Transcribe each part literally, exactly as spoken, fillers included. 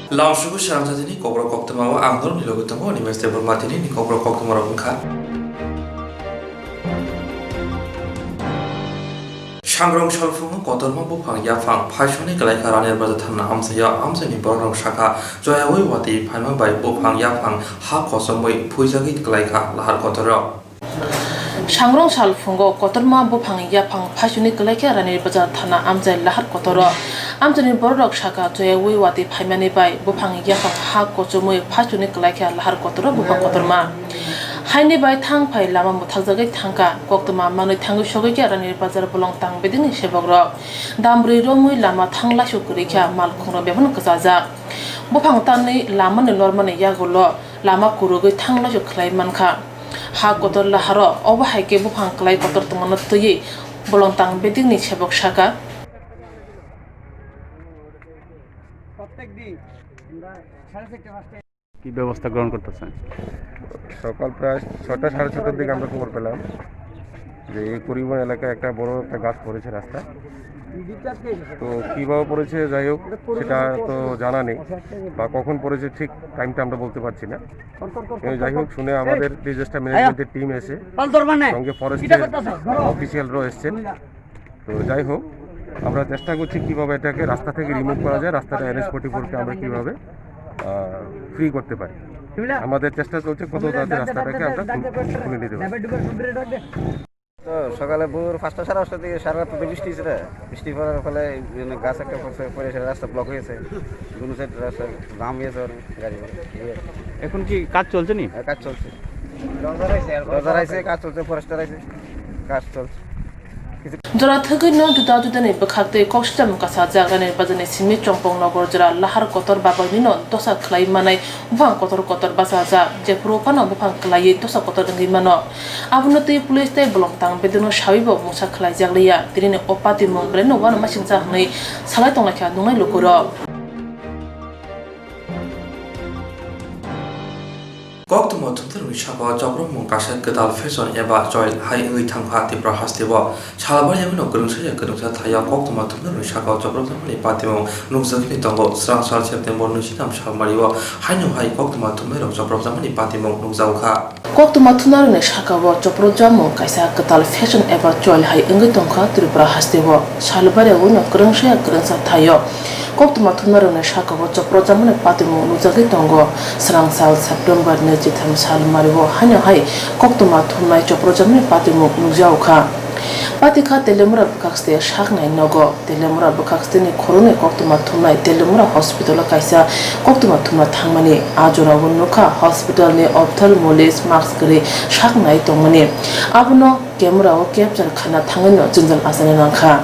Lamsugu sarang jatini kokborok koktwma o ang norokni logi tongo, Animesh Debbarma. Tini ni kokborok koktwma rok wngkha. Sangrong salphungo kotorma buphang yaphang phaisoni kwlaikha Ranir Bazar thana amchaio. Amchaini bororok sakha, joyaui watwi phaima bai buphang yaphang ha kochomwi phuijagwi kwlaikha lahar kotoro. Sangrong salphungo kotorma buphang yaphang phaisoni kwlaikha Ranir Bazar thana amchai lahar kotoro. Amchaini bororok sakha, joyaui watwi phaimani bai buphang yaphang ha kochomwi phaisoni kwlaikha lahar kotoro buphang kotorma. Haini bai thang phai lama mwthakjagwi thangkha. Koktwma manwi thangwi sogwikha Ranir Bazar bolong tang bedekni sebokrok. Dambrwi romwi lama thang laisu kwrwikha, malkhungrok bebano kwchajak. Buphang tanwi lamani lormani yagulo lama kwrwgwi thang laisu khlai mankha. Ha kotor laharo obo hai khe buphang kwlai kotor tongmano twiwi bolong tang bedekni sebok sakha. কি ব্যবস্থা গ্রহণ করতেছেন? সকাল প্রায় ছটা, সাড়ে ছটার দিকে আমরা খবর পেলাম যে এই পরিবহন এলাকায় একটা বড় একটা গাছ পড়েছে রাস্তায়। তো কীভাবে পড়েছে, যাই হোক, সেটা তো জানা নেই, বা কখন পড়েছে ঠিক টাইমটা আমরা বলতে পারছি না। কিন্তু যাই হোক, শুনে আমাদের ডিজাস্টার ম্যানেজমেন্টের টিম এসে, সঙ্গে ফরেস্টের অফিসিয়ালরাও এসছেন। তো যাই হোক, আমরা চেষ্টা করছি কীভাবে এটাকে রাস্তা থেকে রিমুভ করা যায়, রাস্তাটা এনএইচ ফর্টি ফোরকে আমরা কীভাবে ফ্রি করতে পারি। আমাদের চেষ্টা চলছে কত তাড়াতাড়ি রাস্তাটাকে আমরা খুলে নিতে পারি। তো সকালে ভোর পাঁচটা, সাড়ে পাঁচটার দিকে সারা রাত তো বৃষ্টি হয়েছে রে। বৃষ্টি পড়ার ফলে এই জন্য গাছ একটা পড়ছে, পড়ে সেটা রাস্তা ব্লক হয়েছে। দুনো সাইড রাস্তা জাম হয়েছে অনেক গাড়ি। এখন কি কাজ চলছে নি? হ্যাঁ, কাজ চলছে। ডোজার আইছে, কাজ চলছে, ফরেস্টার আইছে, কাজ চলছে। Jora thwgwi no juda juda ni bwkhak tei kok sijak mwkasajak Ranir Bazar ni simi Chongpong Nogor jora lahar kotor bagwi nino dosa khlai manai buphang kotor kotor bachajak, jephuru phano buphang kwlaiwi dosa kotor wngwi mano. Abono twi police tei bolong tang bedekno sawibo mungsa khlaijak liya. Tini ni o patimung belaino uanama singcha hwnwi salai tonglaikha nungnai lukurok. Koktwma thumnarokni sakao chopropmung kaisa kwtal fashion eba choil hai wngwi thangkha Tripura hasteo. Salbari yaguno kwrwngsa ya kwrwngsa thaio koktwma thumnarokni sakao chopropjakmani patimung nukjakgwi tongo. Swrang sal September nwi sittam salmario haino hai koktwma thumnairok chopropjakmani patimung nukjago kha. Koktwma thumnairokni sakao chopropjakmung kaisa kwtal fashion eba choil hai wngwi tongkha Tripura hasteo. Salbari yaguno kwrwngsa ya kwrwngsa thaio koktwma thumnairokni sakao chopropjakmani patimung nukjagwi tongo. Swrang sal September nwi chitham salmario haino hai koktwma thumnai chopropjakmani patimung nukjago kha. Patikha Telemura bwkhakste saknai nogo. Telemura bwkhaksteni khoroknwi koktwma thumnai Telemura hospital-o kaisa koktwma thumna thangmani. A jorao nukha hospital-ni ophthalmologist mask kwrwi saknai tongmani. Abono camera-o capture khaina thangwino jwngjal achana nangkha.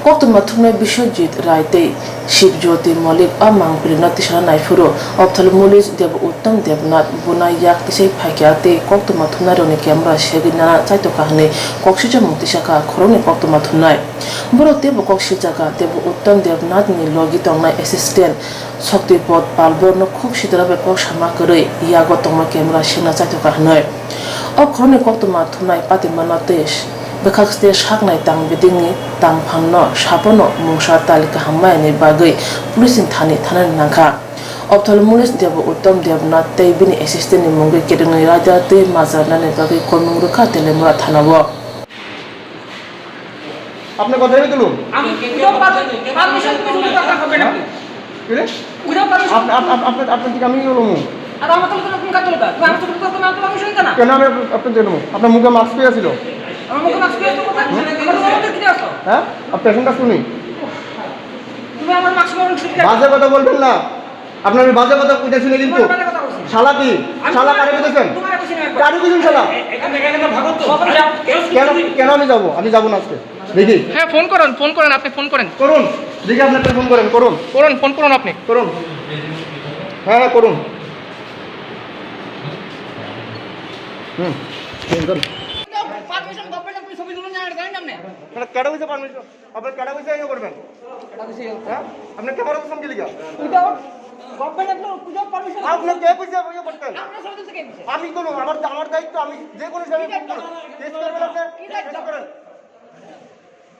Koktwma thumnai Biswajit Rai tei Shivjyoti Malik a mangpilino tisana naiphuru ophthalmologist Deb Uttam Debnath buna yak tisai phaikha tei koktwma thumnairokni camera segwi nana chaitokha hwnwi kok swijamung tisakha khoroknwi koktwma thumnai. Borok teibo kok swijaka teibo Uttam Debnathni logi tongnai assistant Shakti Pot Pal borokno khuk sitra bai kok sama kwrwi yago tongma camera sengna chaitokha hwnwi. O khoroknwi koktwma thumnai patimano tei bwkhakste saknai tang bedekni tang phanno sapono mungsa tali kaham mayani bagwi police ni thani thanani nangkha. Ophthalmologist Debo Uttam Debnath tei bini assistant ni mungwi kwrwngwi raida twi majra nani bagwi komung rwkha Telemura thanao. আপনার কথা আমি তুলুন। আমি without per-, permission তুমি যদি কথা হবে না। কি রে? Without permission। Up-, up-, up-, আপনার, আপনার দিকে আমি কি বলবো? আর আমার তো কোনো কাজ চলে না। তুমি আমার সাথে কথা না, তো আমি শুনতে না। কেন আমি আপ-, আপনার জন্য? আপনার মুখে মাস্ক কে ছিল? আমার মুখে মাস্ক কে আছে তো কোথায়? হুম? আমার মুখে কি আছে? হ্যাঁ? আপনি পেশেন্ট আসুন। তুমি আমার মাস্ক পরে ঠিক আছে। বাজে কথা বলবেন না। আপনার ওই বাজে কথা কইতেছিল কিন্তু। তোমার বাজে কথা বলছি। শালা কি? আমি শালা তোমার কারে কইতেছেন? তোমার কইছি না একবার। কারে কইছেন শালা? এ-, এখান থেকে, এখান থেকে ভাগো তো। কেন, কেন আমি যাব? আমি যাব না আজকে। দেখি। হ্যাঁ, ফোন করেন, ফোন করেন, আপনি ফোন করেন। করুন। দেখি আপনি একটা ফোন করেন, করুন। করুন, ফোন করুন আপনি। করুন। হ্যাঁ, হ্যাঁ, করুন। হুম, ফোন করুন। পারমিশন গভর্নমেন্ট আপনি ছবি তুলে নিয়ে আর জানেন আপনি? মানে, কেডা হইছে পারমিশন? আপনার কেডা কইছে ইয়ে করবেন? হ্যাঁ? আপনি ক্যামেরা করছেন কি লিখা? Without government আপনার without permission। আপনি কে কইছে ইয়ে করতেন? আপনার সাথে তো কে কইছে? আমি তো না, আমার, আমার দায়িত্ব, আমি যে কোনো জায়গায় ঠিক আছে, ফোন করুন। কেস করবেন আপনি? ঠিক আছে। কেস করেন।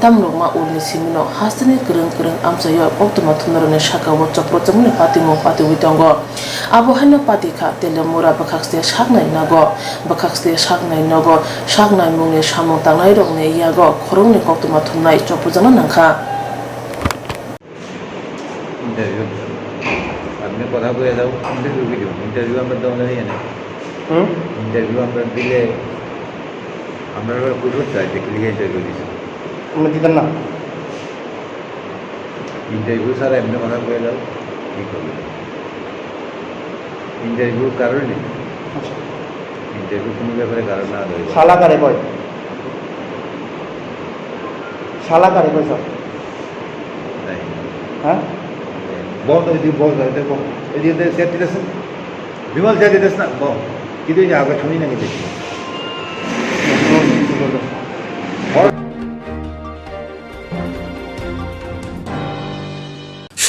Tamrokma ulni simino hasteni kwrwng kwrwng amchaio koktwma thumnairokni sakao chopropjakmani patimung patiwi tongo. Abo haino pati kha Telemura bwkhakste saknai nogo, bwkhakste saknai nogo saknai mungni samung tangnairokni yago khoroknwi koktwma thumnai chopropjakna nangkha. Interview. আপনি কথা কয়ে যাও, ইন্টারভিউ কি দিব? ইন্টারভিউ আমরা দেওয়া জানি না। হুম? ইন্টারভিউ আমরা দিলে আমরা আবার বুঝবো তো, যে কি লিখে ইন্টারভিউ দিছে। আমরা দিতাম না। ইন্টারভিউ ছাড়া এমনি কথা কয়ে যাও, কি করবে? ইন্টারভিউ কারোর নেই। আচ্ছা। ইন্টারভিউ কোনো ব্যাপারে কারোর না দেয়। শালা কারে কয়? শালা কারে কয়, স্যার? নাই। হ্যাঁ? বল তো, এদিকে বল তো, এদিকে বল। এদিকে দে, সেফটি দেস না? বিমল, সেফটি দেস না? বল। কিন্তু এই যে আগে শুনি না কিন্তু। বল।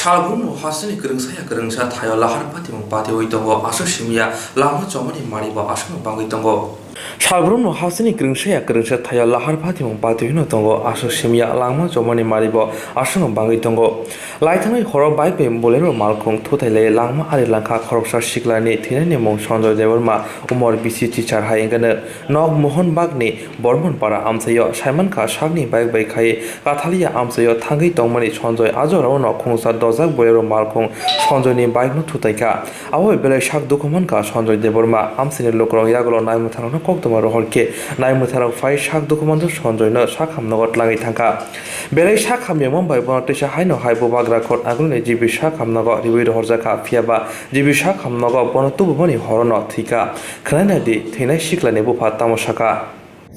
Salbrumno hasteni kwrwngsaya kwrwngsa thaio lahar patimung patiwi tongo, aswk simiya lama chomani maribo aswkno bangwi tongo. Salbrumno hasteni kwrwngsaya kwrwngsa thaio lahar patimung patiwino tongo, aswk simiya lama chomani maribo aswkno bangwi tongo. Laithangnai horo bike bai Bolero malkhung thutai lai langma ari langkha khoroksa siklani thwinaini mung Sanjoy Debbarma, umor bisi chichar hai wngkha nok Mohon Bagni Bormonpara amchaio saimankha sakni bike bai khai Kathaliya amchaio thangwi tongmani Sanjoy a jorao no khungsa dojak Bolero malkhung Sanjoyni bike no thutaikha. Abo bai belai sak dukhu mankha Sanjoy Debbarma. Amchaini lukurok yagulo naimwtharokno koktwma rohor khe naimwtharok phai sak dukhu mantwi Sanjoyno sak hamnogo twlangwi thangkha. Belai sak hamya man bai bono teisa haino hai bubagra khot agulini G B sak hamnogo riwi rohorjakha, phiyaba G B sak hamnogo bono tubumani horono thwikha. Khwnai naidi, thwinai siklani bupha tamo sakha.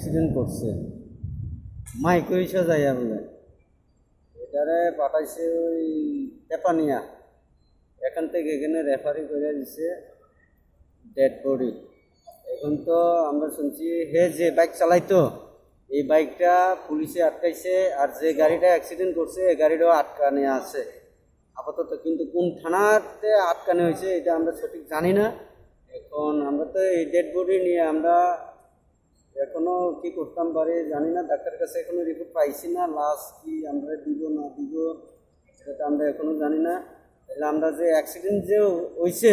Accident করছে, মাইক ওই সাজাইয়া বলে। এটারে পাঠাইছে ওই তেপানিয়া, এখান থেকে এখানে রেফারি করে দিছে ডেড বডি। এখন তো আমরা শুনছি হে যে বাইক চালাইতো, এই বাইকটা পুলিশে আটকাইছে, আর যে গাড়িটা অ্যাক্সিডেন্ট করছে এই গাড়িটাও আটকানো আছে আপাতত। কিন্তু কোন থানাতে আটকানো হয়েছে এটা আমরা সঠিক জানি না। এখন আমরা তো এই ডেড বডি নিয়ে আমরা এখনো কি করতাম পারি জানি না, ডাক্তারের কাছে এখনো রিপোর্ট পাইছি না, লাশ কি আমরা দিব না দিব সেটা তো আমরা এখনো জানি না। তাহলে আমরা যে অ্যাক্সিডেন্ট যে হয়েছে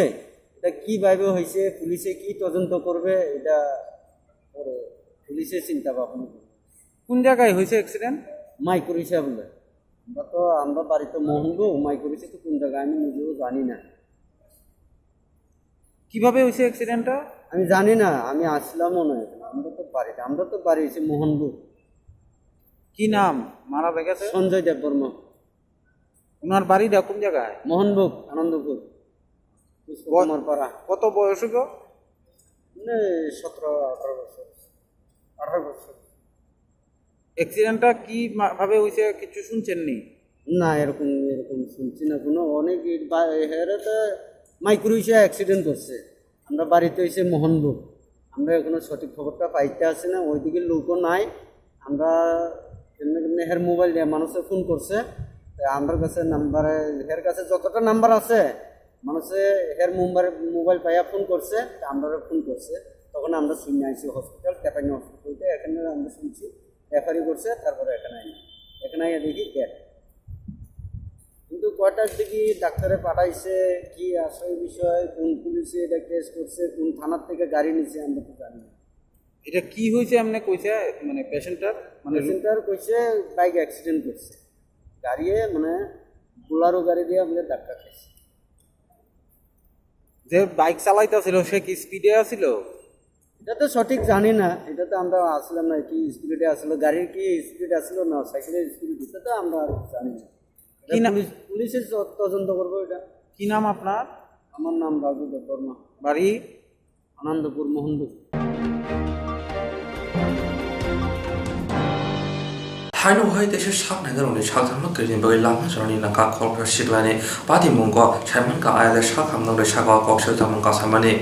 এটা কিভাবে হয়েছে, পুলিশে কি তদন্ত করবে এটা পরে পুলিশে চিন্তা ভাবনা করবে। কোন জায়গায় হয়েছে অ্যাক্সিডেন্ট? মাইকুর হিসাবে বলে। আমরা তো, আমরা বাড়িতে মোহনগো, মাইকুর হিসেবে কোন জায়গায় আমি নিজেও জানি না। কিভাবে হয়েছে অ্যাক্সিডেন্টটা? আমি জানি না, আমি আসলামও না এখন। আমরা তো বাড়িতে, আমরা তো বাড়ি হচ্ছে মোহনপুর। কি নাম মারা গেছে? সঞ্জয় দেববর্মা। ওনার বাড়িটা কোন জায়গায়? মোহনভোগ, আনন্দপুর, পুষ্পকুমার পাড়া। কত বয়স হইব? মানে সতেরো আঠারো বছর, আঠারো বছর। অ্যাক্সিডেন্টটা কি মা-, ভাবে হইছে কিছু শুনছেন নি? না, এরকম, এরকম শুনছি না কোনো। অনেক এই বা-, এরা তো মাইক্রো হিসেবে অ্যাক্সিডেন্ট করছে। আমরা বাড়িতে হইছে মোহনভোগ। আমরা এখনো সঠিক খবরটা পাইতে আসি না, ওইদিকে লোকও নাই। আমরা কেমনে কেমনে হের মোবাইল দিয়ে মানুষে ফোন করছে। তো আমরার কাছে নাম্বারে, হের কাছে যতটা নাম্বার আছে, মানুষে হের মোবাইল, মোবাইল পাইয়া ফোন করছে, তো আমরারে ফোন করছে। তখন আমরা শুনে আইছি হসপিটাল, তেপানি হসপিটাল, এখানে আমরা শুনছি রেফারি করছে, তারপরে এখানে আইনি, এখানে আইয়া দেখি ডেড। কিন্তু কয়টার দিকে ডাক্তারে পাঠাইছে, কি আসল বিষয়, কোন পুলিশে এটা কেস করছে, কোন থানার থেকে গাড়ি নিছে, আমরা তো জানি না। এটা কি হয়েছে আপনি কইছে, মানে পেশেন্টটার, মানে পেশেন্টটার কইছে বাইক অ্যাক্সিডেন্ট করছে, গাড়িয়ে মানে বোলারো গাড়ি দিয়ে আমাদের ধাক্কা খাইছে। যে বাইক চালাইতেছিল সে কি স্পিডে আছিল? এটা তো সঠিক জানি না, এটা তো আমরা আসলাম না কি স্পিডে আসলো, গাড়ির কি স্পিড আসলো না সাইকেলের স্পিড, এটা তো আমরা জানি না। এটা কি না- পুলিশ, পুলিশে ত-, তদন্ত করবো এটা। কি নাম আপনার? আমার নাম রাজু দেববর্মা। বাড়ি? আনন্দপুর, Mohanpur. Haino hai teisa sak naidarokni sak tharma kwrwini bagwi lama jorani nangkha khoroksa siklani patimungo saimankha ayale sak hamnokni sakao kok soi tongmung kasamani.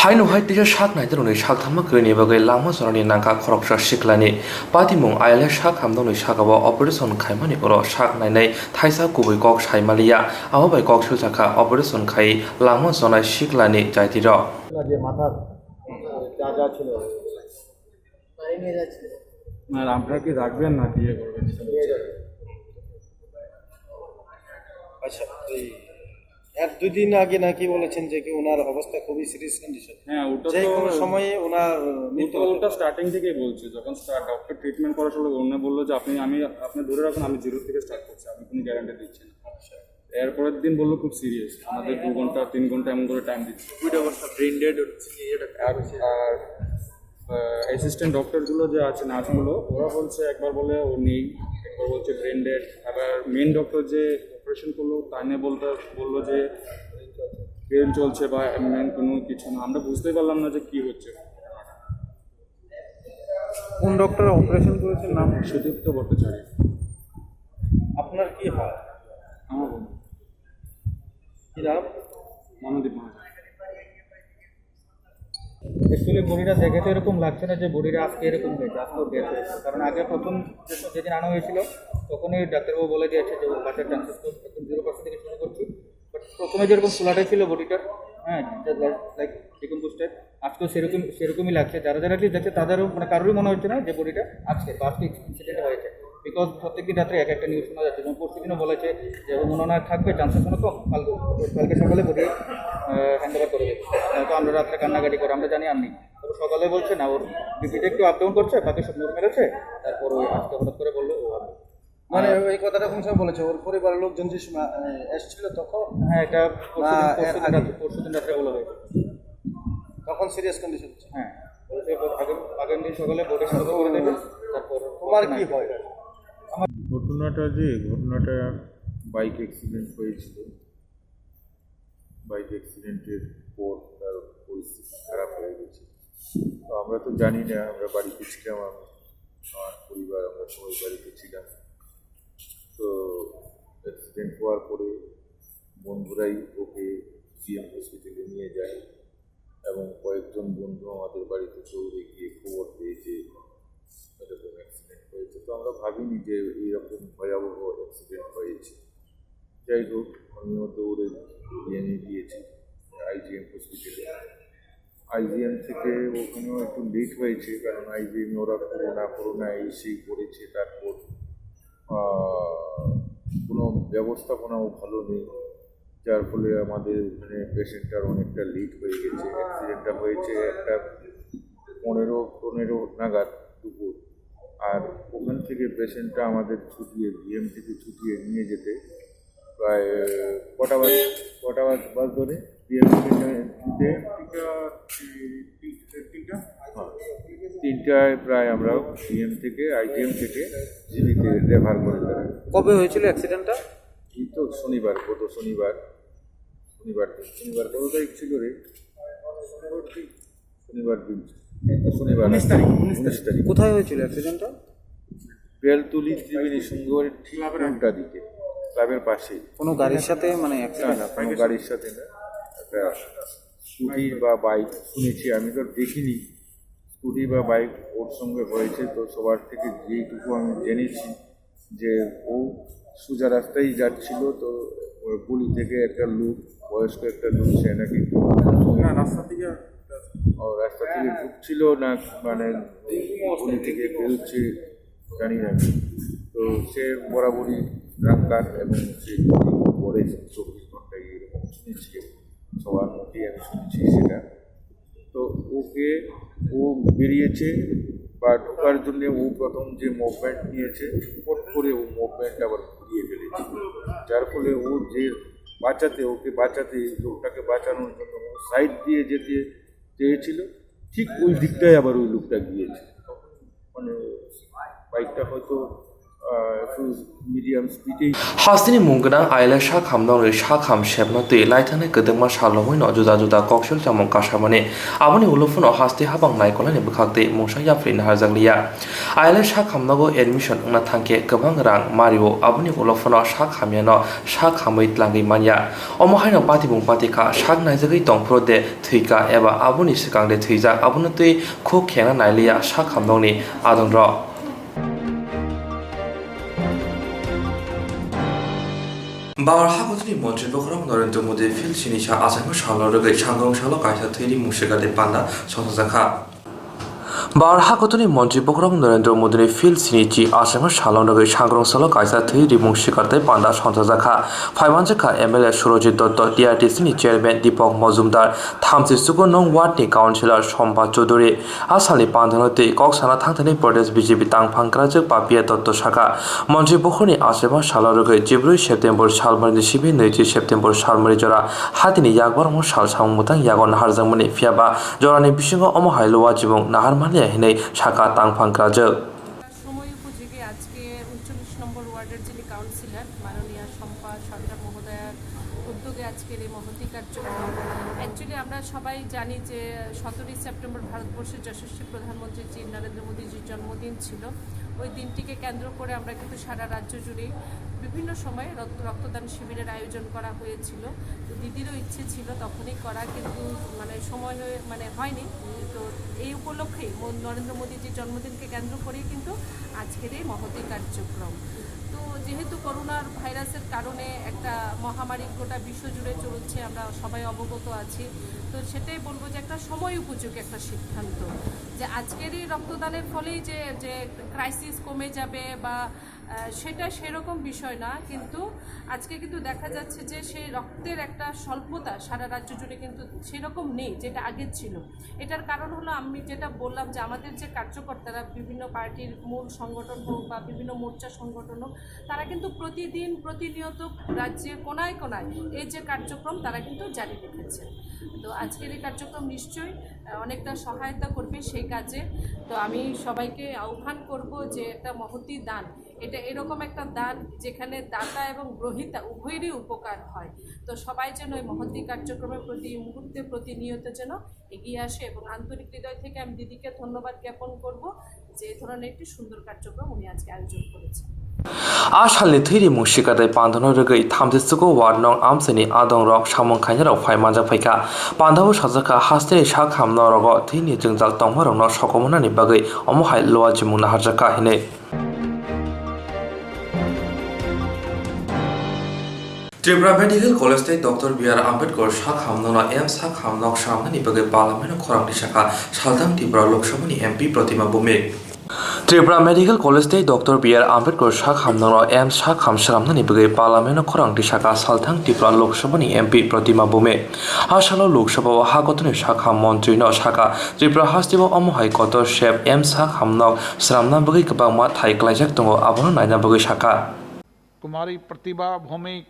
Haino hai teisa sak naidarokni sak tharma kwrwini bagwi lama jorani nangkha khoroksa siklani patimung ayale sak hamnokni sakao operation khaimani oro sak nainai thaisa kubui kok saimaliya, abo bai kok soi sakha operation khai lama jonai siklani jaitirok. যে মাথার যা যা ছিল, আর আপনারা কি রাখবেন না কি ইয়ে করবেন? আচ্ছা, এই এক দুই দিন আগে নাকি বলেছেন যে কি ওনার অবস্থা খুবই সিরিয়াস কন্ডিশন। হ্যাঁ, ওটা যে তো কোনো সময়ে ওনার ও মৃত্যু তো হতে ওটা পারে। স্টার্টিং থেকেই বলছে, যখন ডক্টর ট্রিটমেন্ট করার সময় ওনারা বললো যে আপনি, আমি, আপনি ধরে রাখুন, আমি জিরো থেকে স্টার্ট করছি, আমি কোনো গ্যারান্টি দিচ্ছি না। আচ্ছা। এরপরের দিন বললো খুব সিরিয়াস, আমাদের দু ঘন্টা তিন ঘন্টা এমন করে টাইম দিচ্ছে। দুইটা অবস্থা ব্রেন ডেড হচ্ছে, এটা আর, আর অ্যাসিস্ট্যান্ট ডক্টরগুলো যে আছে, নার্সগুলো, ওরা বলছে, একবার বলে ও নেই, একবার বলছে ব্রেন ডেড। আবার মেন ডক্টর যে অপারেশন করলো, তানে বলতে বললো যে ব্রেন চলছে বা এমন কোনো কিছু না। আমরা বুঝতেই পারলাম না যে কি হচ্ছে। কোন ডক্টর অপারেশন করেছেন, নাম? সুদীপ্ত ভট্টাচার্য। আপনার কি হয়? আমার বোন। কি নাম? মনোদীপ মহাজন। অ্যাকচুয়ালি বডিটা দেখে তো এরকম লাগছে না যে বডিটা আজকে এরকম হয়েছে, আজকে ডেথ হয়েছে। কারণ আগে প্রথম যে-, যেদিন আনা হয়েছিল, তখনই ডাক্তারবাবু বলে দিয়েছে যে ওর বাঁচার চান্সেস তো একদম জিরো পার্সেন্ট থেকে শুরু করছি। বাট প্রথমে যেরকম ফুলাটা ছিল বডিটার, হ্যাঁ, লাইক ডিকম্পোজ টাইপ, আজকেও সেরকম, সেরকমই লাগছে। যারা যারা অ্যাটলিস্ট দেখছে, তাদেরও, মানে, কারোরই মনে হচ্ছে না যে বডিটা আজকে বা আজকে ইনসিডেন্ট হয়েছে, বিকজ প্রত্যেকদিন রাত্রে এক একটা নিউজ শোনা যাচ্ছে। যেমন পরশু দিনও বলেছে যে ওনার থাকবে, চান্সেস অনেক কম, কালকে, কালকে সকালে বডি হ্যান্ড ওভার করে দেবে। তো আমরা রাত্রে কান্নাকাটি করে, আমরা জানি আর নেই। তবে সকালে বলছে না, ওর বিপিটা একটু আপ ডাউন করছে, বাকি সব নর্মাল আছে। তারপর ওই আজকে হঠাৎ করে বললো ও আর নেই। মানে, আর এই কথাটা কোন সময় বলেছে? ওর পরিবারের লোকজন যে সময়, এ, এসেছিল তখন? হ্যাঁ, এটা পরশু না, দিন, এর পরশু দিন আগে? রাত্রে, পরশু দিন রাত্রে বলা হয়েছে। তখন সিরিয়াস কন্ডিশন ছিল? হ্যাঁ, বলেছে আগে-, আগামী দিন সকালে বডি হ্যান্ড ওভার করে দেবে, তারপর তোমার কি হয়? ঘটনাটা যে, ঘটনাটা বাইক অ্যাক্সিডেন্ট হয়েছিল। বাইক অ্যাক্সিডেন্টের পর তার পরিস্থিতি খারাপ হয়ে গেছে। তো আমরা তো জানি না, আমরা বাড়িতে ছিলাম, আমি, আমার পরিবার, আমরা সবাই বাড়িতে ছিলাম। তো অ্যাক্সিডেন্ট হওয়ার পরে বন্ধুরাই ওকে জিএম হসপিটালে নিয়ে যায় এবং কয়েকজন বন্ধু আমাদের বাড়িতে দৌড়ে গিয়ে খবর দেয় যে এরকম অ্যাক্সিডেন্ট হয়েছে। তো আমরা ভাবিনি যে এইরকম ভয়াবহ অ্যাক্সিডেন্ট হয়েছে। যাই হোক, আমিও দৌড়ে নিয়ে গিয়েছি আইজিএম হসপিটালে। আইজিএম থেকে ওখানেও একটু লেট হয়েছে, কারণ আইজিএম ওরা করোনা করোনা এই সেই করেছে, তারপর আহ, কোনো ব্যবস্থাপনাও ভালো নেই, যার ফলে আমাদের ওখানে পেশেন্টটার অনেকটা লেট হয়ে গেছে। অ্যাক্সিডেন্টটা হয়েছে একটা পনেরো পনেরো নাগাদ দুপুর। আর ওখান থেকে পেশেন্টটা আমাদের ছুটিয়ে, বিএম থেকে ছুটিয়ে নিয়ে যেতে প্রায় কটা বাজ-, কটা বাজ-, বাজ ধরে বিএম থেকে নিতে? তিনটা, তিনটা। হ্যাঁ, তিনটায় প্রায় আমরা বিএম থেকে, আইজিএম থেকে জিবিতে রেফার করে দেয়। কবে হয়েছিল অ্যাক্সিডেন্টটা? এই তো শনিবার, গত শনিবার, শনিবার দিন। শনিবার কত তারিখ ছিল রে? শনিবার দিন। এই তো শনিবার। উনিশ তারিখ, উনিশ তারিখ। উনিশ তারিখ। কোথায় হয়েছিল অ্যাক্সিডেন্টটা? বেলতলি ত্রিবেণী সঙ্গমের ঠিক উল্টা দিকে, ক্লাবের পাশেই। কোনো গাড়ির সাথে, মানে, না, অ্যাক্সিডেন্ট? না, কোনো গাড়ির সাথে না। একটা স্কুটি বা বাইক শুনেছি, আমি তো দেখিনি। স্কুটি বা বাইক ওর সঙ্গে হয়েছে, তো সবার থেকে যেইটুকু আমি জেনেছি যে ও সোজা রাস্তায় যাচ্ছিল, তো ওর গলি থেকে একটা লোক, বয়স্ক একটা লোক, সে নাকি না, রাস্তা থেকে ও রাস্তা থেকে ঢুকছিল না, মানে, গলি থেকে বেরোচ্ছে, জানি না। তো সে বরাবরই ড্রাঙ্কার এবং সে করে চব্বিশ ঘন্টায় এরকম শুনেছি, সবার মুখেই আমি শুনেছি সেটা। তো ওকে, ও বেরিয়েছে বা ঢোকার জন্য ও প্রথম যে মুভমেন্ট নিয়েছে, ফট করে ও মুভমেন্ট আবার ঘুরিয়ে ফেলেছে, যার ফলে ও যে বাঁচাতে, ওকে বাঁচাতে, লোকটাকে বাঁচানোর জন্য ও সাইড দিয়ে যেতে চেয়েছিল, ঠিক ওই দিকটাই আবার ওই লোকটা গিয়েছে। মানে, বাইকটা হয়তো, আহ, একটু মিডিয়াম স্পিডেই। Hasteni mung gwnang ayala sak hamnokni sak ham sepno twi laithani kwdwkma salrogwino juda juda koksil chamung kasamani. Aboni ulo phano haste habang naikolani bwkhak twi mungsa yapri naharjakliya. Ayala sak hamnogo admission wngna thangkhe kwbang rang mario, aboni ulo phano sak hamyano sak hamwi tlangwi manya. Omo haino patibung patikha sak naijagwi tongphuru de thwikha eba aboni swkang de thwijak, abono twi khuk khengna nailiya sak hamnokni adongrok. Bharat habuchini montri bokhorok Narendra Modi phil sini sa achaima salo rwgwi sangrong salo kaisa thwini mungsa gade panda sosajakha. Bar hakotoni montri bokhorok Narendra Modini Field sini chi Asema salong rwgwi sangrong salo kaisa thwi rimung sikar tei panda songchajakha. Phaimanjakha M L A Surojit Dotto, T R T C ni chairman Deepak Majumdar, thamchi chugo nong ward ni councillor Sompa Chaudhary. A salni pandano tei kok sana thangthani Pradesh B J P tangphang kwrajwk Papiya Dotto sakha. Montri bokhorni Asema salo rwgwi jibrwi September salmari ni simi nwichi September salmari jora hatini yakbar omo sal samung mwtang yago naharjakmani, phiyaba jorani bisingo omo hai luwa jibung nahar manya hinwi sakha tangphang kwrajwk. সময় উপযোগী আজকে ঊনচল্লিশ নম্বর ওয়ার্ডের যিনি কাউন্সিলর মাননীয়া শম্পা সরকার মহোদয়ার উদ্যোগে আজকের এই মহতী কার্যক্রম। অ্যাকচুয়ালি আমরা সবাই জানি যে সতেরোই সেপ্টেম্বর ভারতবর্ষের যশস্বী প্রধানমন্ত্রী শ্রী নরেন্দ্র মোদীজির জন্মদিন ছিল। ওই দিনটিকে কেন্দ্র করে আমরা কিন্তু সারা রাজ্য জুড়েই বিভিন্ন সময়ে রক্ত-, রক্তদান শিবিরের আয়োজন করা হয়েছিল। তো দিদিরও ইচ্ছে ছিল তখনই করা, কিন্তু মানে সময় হয়ে, মানে হয়নি। তো এই উপলক্ষেই মো-, নরেন্দ্র মোদীজির জন্মদিনকে কেন্দ্র করেই কিন্তু আজকের এই মহতী কার্যক্রম। তো যেহেতু করোনার ভাইরাসের কারণে একটা মহামারী গোটা বিশ্বজুড়ে চলছে, আমরা সবাই অবগত আছি। তো সেটাই বলবো যে একটা সময় উপযোগী একটা সিদ্ধান্ত, যে আজকের এই রক্তদানের ফলেই যে, যে ক্রাইসিস কমে যাবে বা, আহ, সেটা সেরকম বিষয় না, কিন্তু আজকে কিন্তু দেখা যাচ্ছে যে সেই রক্তের একটা স্বল্পতা সারা রাজ্য জুড়ে কিন্তু সেরকম নেই যেটা আগে ছিল। এটার কারণ হলো আমি যেটা বললাম যে আমাদের যে কার্যকর্তারা বিভিন্ন পার্টির মূল সংগঠন হোক বা বিভিন্ন মোর্চা সংগঠন হোক, তারা কিন্তু প্রতিদিন প্রতিনিয়ত রাজ্যের কোনায় কোনায় এই যে কার্যক্রম তারা কিন্তু জারি রেখেছে। তো আজকের এই কার্যক্রম নিশ্চয়ই, আহ, অনেকটা সহায়তা করবে সেই কাজে। তো আমি সবাইকে আহ্বান করব যে একটা মহতী দান, এটা এরকম একটা দান যেখানে দাতা এবং গ্রহীতা উভয়েরই উপকার হয়। তো সবাই যেন এই মহতী কার্যক্রমের প্রতি মুহূর্তে প্রতিনিয়ত যেন এগিয়ে আসে এবং আন্তরিক হৃদয় থেকে আমি দিদিকে ধন্যবাদ জ্ঞাপন করব যে এই ধরনের একটি সুন্দর কার্যক্রম উনি আজকে আয়োজন করেছেন। A salni thwi rimung sikar tei pandano rwgwi thamchi chugo ward nong amchaini adongrok samung khainarok phai manjak phaikha. Pandao sajakha, hasteni sak hamno rogo thwini jwngjal tongmarokno sokomornani bagwi omo hai luwa jimung naharjakha hinwi. Tripura Medical College tei Doctor B R Ambedkar sak hamnokno AIIMS sak hamnok swnamnani bagwi Parliament-o khorang tisakha salthang Tripura Lok Sabhani M P Pratima Bhowmik. Tripura Medical College tei Doctor B R Ambedkar sak hamnokno AIIMS sak ham swnamnani bagwi Parliament-o khorang tisakha salthang Tripura Lok Sabhani M P Pratima Bhowmik. A salo Lok Sabha-o ha kotorni sak ham montrino sakha, Tripura hasteo omo hai kotor sep AIIMS sak hamnok swnamna bagwi kwbangma thai klaijak tongo, abono naina bagwi sakha. कुमारी प्रतिभा भौमिक।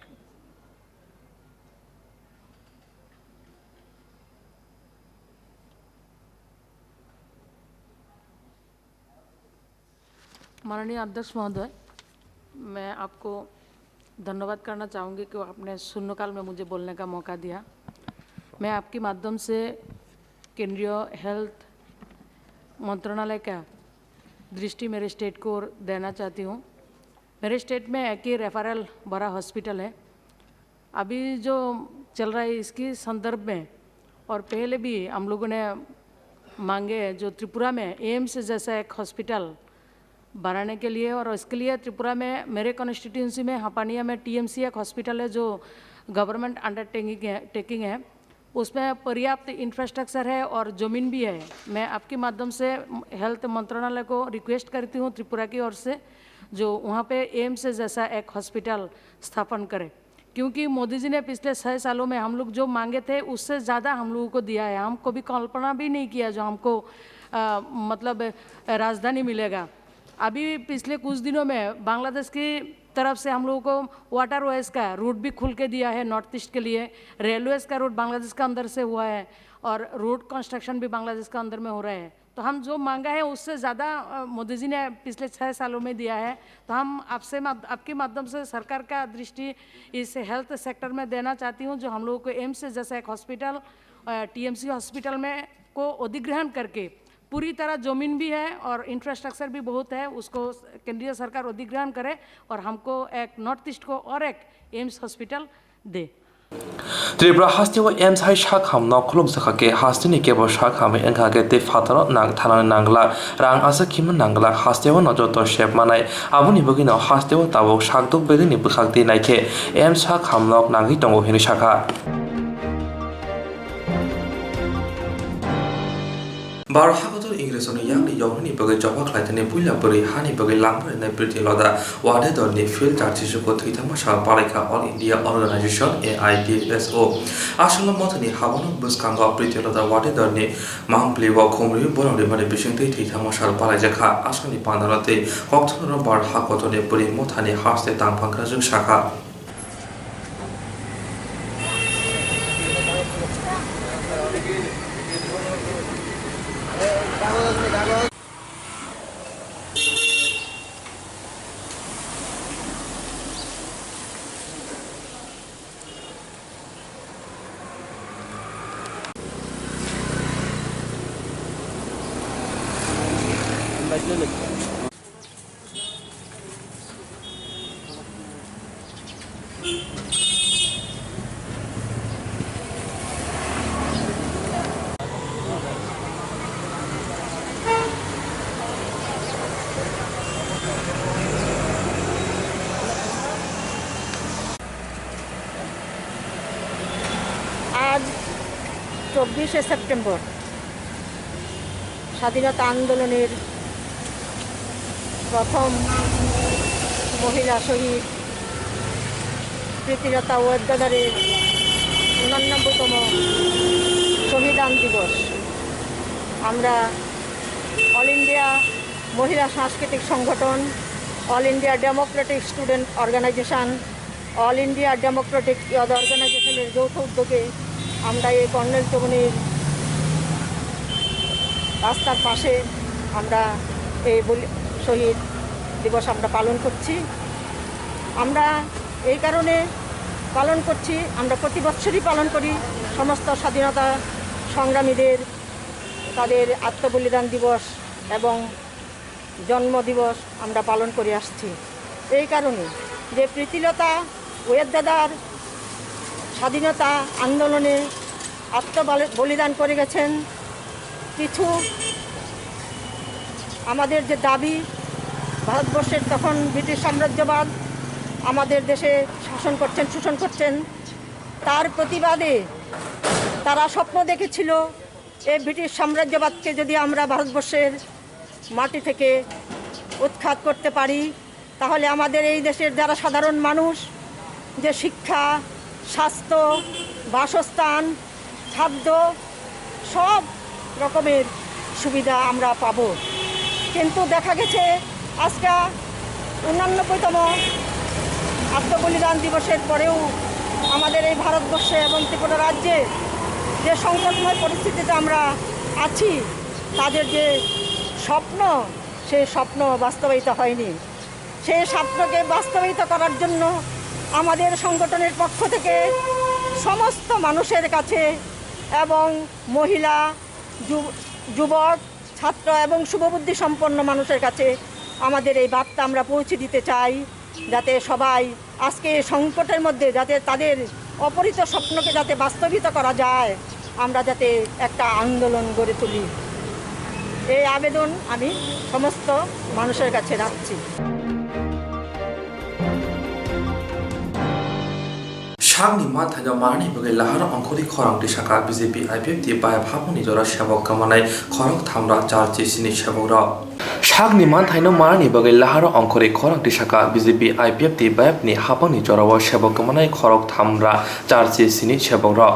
माननीय अध्यक्ष महोदय, मैं आपको धन्यवाद करना चाहूँगी कि आपने शून्यकाल में मुझे बोलने का मौका दिया। मैं आपके माध्यम से केंद्रीय हेल्थ मंत्रालय का दृष्टि मेरे स्टेट को देना चाहती हूँ। मेरे स्टेट में एक ही रेफरल बड़ा हॉस्पिटल है। अभी जो चल रहा है इसके संदर्भ में, और पहले भी हम लोगों ने मांगे जो त्रिपुरा में एम्स जैसा एक हॉस्पिटल बनाने के लिए, और इसके लिए त्रिपुरा में मेरे कॉन्स्टिट्यूएंसी में हापानिया में टीएमसी एक हॉस्पिटल है जो गवर्नमेंट अंडरटेकिंग है, टेकिंग है। उसमें पर्याप्त इंफ्रास्ट्रक्चर है और ज़मीन भी है। मैं आपके माध्यम से हेल्थ मंत्रालय को रिक्वेस्ट करती हूँ त्रिपुरा की ओर से, जो वहाँ पे एम्स जैसा एक हॉस्पिटल स्थापन करे, क्योंकि मोदी जी ने पिछले छः सालों में हम लोग जो मांगे थे उससे ज़्यादा हम लोगों को दिया है। हम कभी कल्पना भी नहीं किया जो हमको, अ, मतलब, राजधानी मिलेगा। अभी पिछले कुछ दिनों में बांग्लादेश की तरफ से हम लोगों को वाटरवेज का रूट भी खुल के दिया है नॉर्थ ईस्ट के लिए। रेलवेज का रूट बांग्लादेश का अंदर से हुआ है और रोड कंस्ट्रक्शन भी बांग्लादेश का अंदर में हो रहा है। तो हम जो मांगा है उससे ज़्यादा, अ, मोदी जी ने पिछले छः सालों में दिया है। तो हम आपसे माध-, आपके माध्यम से सरकार का दृष्टि इस हेल्थ सेक्टर में देना चाहती हूँ, जो हम लोगों को एम्स जैसा एक हॉस्पिटल, अ, टीएमसी हॉस्पिटल में को अधिग्रहण करके पूरी तरह ज़मीन भी है और इंफ्रास्ट्रक्चर भी बहुत है, उसको केंद्रीय सरकार अधिग्रहण करे और हमको एक नॉर्थ ईस्ट को और एक AIIMS hospital they. Tripura hasteo AIIMS hai sak ham nok khulukjakha khe hasteni kebo sak hamwi wngkha khe tei phataro nang thanani nangla, rang aswk khima nangla, hasteo no joto sep manai, aboni bagwino hasteo tabuk sakduk begwini bwkhak twi naikhe AIIMS sak ham nok nangwi tongo hinwi sakha. Bharat hakotor Ingresni yakni yoknani bagwi choba khlaithani puila bwrwi hani bagwi langma rinai Priti Lota Wadedorni phil charchi chuko thwithangma sal palaikha All India Organization, A I D S O. Aswkno mothani habano bwskango Priti Lota Wadedorni mangpli o khumriwi borok rimani bisingtwi thwithangma sal palaijakha. Aswkni pandano tei kokthongrok Bharat hakotorni bwrwi mothani haste tangphang kwrajwk sakha. আজ চব্বিশে সেপ্টেম্বর স্বাধীনতা আন্দোলনের প্রথম মহিলা শহীদ প্রীতিলতা ওয়েদ্দাদারের ঊননব্বইতম শহীদান দিবস। আমরা অল ইন্ডিয়া মহিলা সাংস্কৃতিক সংগঠন, all India democratic student organisation, all India democratic youth অর্গানাইজেশনের যৌথ উদ্যোগে আমরা এই কর্নেল তরুণীর রাস্তার পাশে আমরা এই বলি-, শহীদ দিবস আমরা পালন করছি। আমরা এই কারণে পালন করছি, আমরা প্রতি বছরই পালন করি সমস্ত স্বাধীনতা সংগ্রামীদের তাদের আত্মবলিদান দিবস এবং জন্ম দিবস আমরা পালন করে আসছি। এই কারণে যে প্রীতিলতা ওয়েদ্দাদার স্বাধীনতা আন্দোলনে আত্মবলি-, বলিদান করে গেছেন। কিছু আমাদের যে দাবি, ভারতবর্ষের তখন ব্রিটিশ সাম্রাজ্যবাদ আমাদের দেশে শাসন করছেন, শোষণ করছেন, তার প্রতিবাদে তারা স্বপ্ন দেখেছিল এই ব্রিটিশ সাম্রাজ্যবাদকে যদি আমরা ভারতবর্ষের মাটি থেকে উৎখাত করতে পারি, তাহলে আমাদের এই দেশের যারা সাধারণ মানুষ, যে শিক্ষা, স্বাস্থ্য, বাসস্থান, খাদ্য, সব রকমের সুবিধা আমরা পাব। কিন্তু দেখা গেছে আজকে ঊননব্বইতম আত্মবলিদান দিবসের পরেও আমাদের এই ভারতবর্ষে এবং ত্রিপুরা রাজ্যে যে সংকটময় পরিস্থিতিতে আমরা আছি, তাদের যে স্বপ্ন, সেই স্বপ্ন বাস্তবায়িত হয়নি। সেই স্বপ্নকে বাস্তবায়িত করার জন্য আমাদের সংগঠনের পক্ষ থেকে সমস্ত মানুষের কাছে এবং মহিলা, যু-, যুবক, ছাত্র এবং শুভবুদ্ধি সম্পন্ন মানুষের কাছে আমাদের এই বার্তা আমরা পৌঁছে দিতে চাই, যাতে সবাই আজকে এই সংকটের মধ্যে যাতে তাদের অপরিত স্বপ্নকে যাতে বাস্তবিত করা যায়, আমরা যাতে একটা আন্দোলন গড়ে তুলি। এই আবেদন আমি সমস্ত মানুষের কাছে রাখছি। Sakni manthaino manani bagwi laharo ongkhorwi khorang tisaka B J P I P F T bai haphangni jora sebok kwmanai khorok thamra charchi sini sebok rok. Sakni manthaino manani bagwi laharo ongkhorwi khorang tisaka B J P I P F T bai ni haphangni jorao sebok kwmanai khorok thamra charchi sini sebok rok.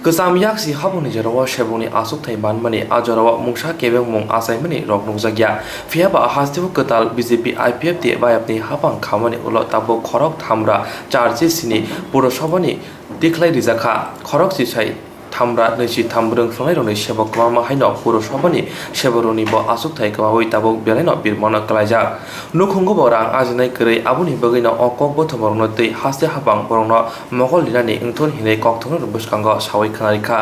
Kwcham yaksi haphangni jorao sebokni achukthai manmani a jorao mungsa kebengmung achaimani rok nukjakya. Phiyaba hasteo kwtal B J P I P F T bai ni haphang khamani ulo tabuk khorok thamra charchi sini Purosabhani tikhlai rijakha. Khorok chisai thamra nwichi tham bwrwng phrwngnairokni sebok kwbangma haino Purosabhani seboroknibo achukthai kwmawi tabuk belaino birmano kwlaijak. Nukhungo bo rang ajinai kwrwi, aboni bagwino o kokbothomorokno twi haste haphang borokno mokol rinani wngthun hinwi kokthongrokni bwskango sawi khwnarikha.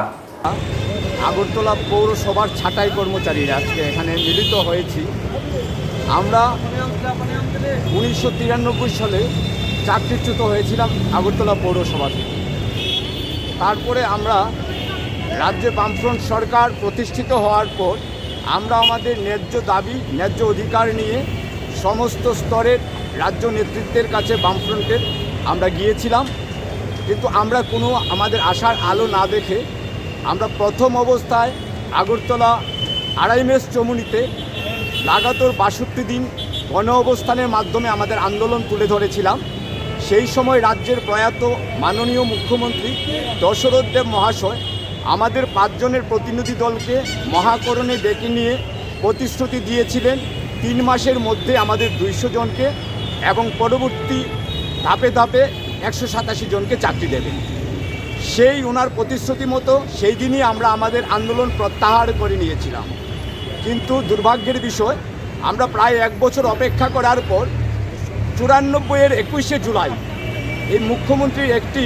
Agartala পৌরসভার ছাঁটাই কর্মচারীরা আজকে এখানে মিলিত হয়েছি। আমরা উনিশশো তিরানব্বই সালে চাকরিচ্যুত হয়েছিলাম আগরতলা পৌরসভা থেকে। তারপরে আমরা রাজ্যে বামফ্রন্ট সরকার প্রতিষ্ঠিত হওয়ার পর আমরা আমাদের ন্যায্য দাবি, ন্যায্য অধিকার নিয়ে সমস্ত স্তরের রাজ্য নেতৃত্বের কাছে বামফ্রন্টের আমরা গিয়েছিলাম, কিন্তু আমরা কোনো আমাদের আশার আলো না দেখে আমরা প্রথম অবস্থায় আগরতলা আড়াই মেস চমুনিতে লাগাতার বাষট্টি দিন গণ অবস্থানের মাধ্যমে আমাদের আন্দোলন তুলে ধরেছিলাম। সেই সময় রাজ্যের প্রয়াত মাননীয় মুখ্যমন্ত্রী দশরথ দেব মহাশয় আমাদের পাঁচজনের প্রতিনিধি দলকে মহাকরণে ডেকে নিয়ে প্রতিশ্রুতি দিয়েছিলেন তিন মাসের মধ্যে আমাদের দুইশো জনকে এবং পরবর্তী ধাপে ধাপে একশো সাতাশি জনকে চাকরি দেবেন। সেই ওনার প্রতিশ্রুতি মতো সেই দিনই আমরা আমাদের আন্দোলন প্রত্যাহার করে নিয়েছিলাম। কিন্তু দুর্ভাগ্যের বিষয়, আমরা প্রায় এক বছর অপেক্ষা করার পর চুরানব্বইয়ের একুশে জুলাই এই মুখ্যমন্ত্রীর একটি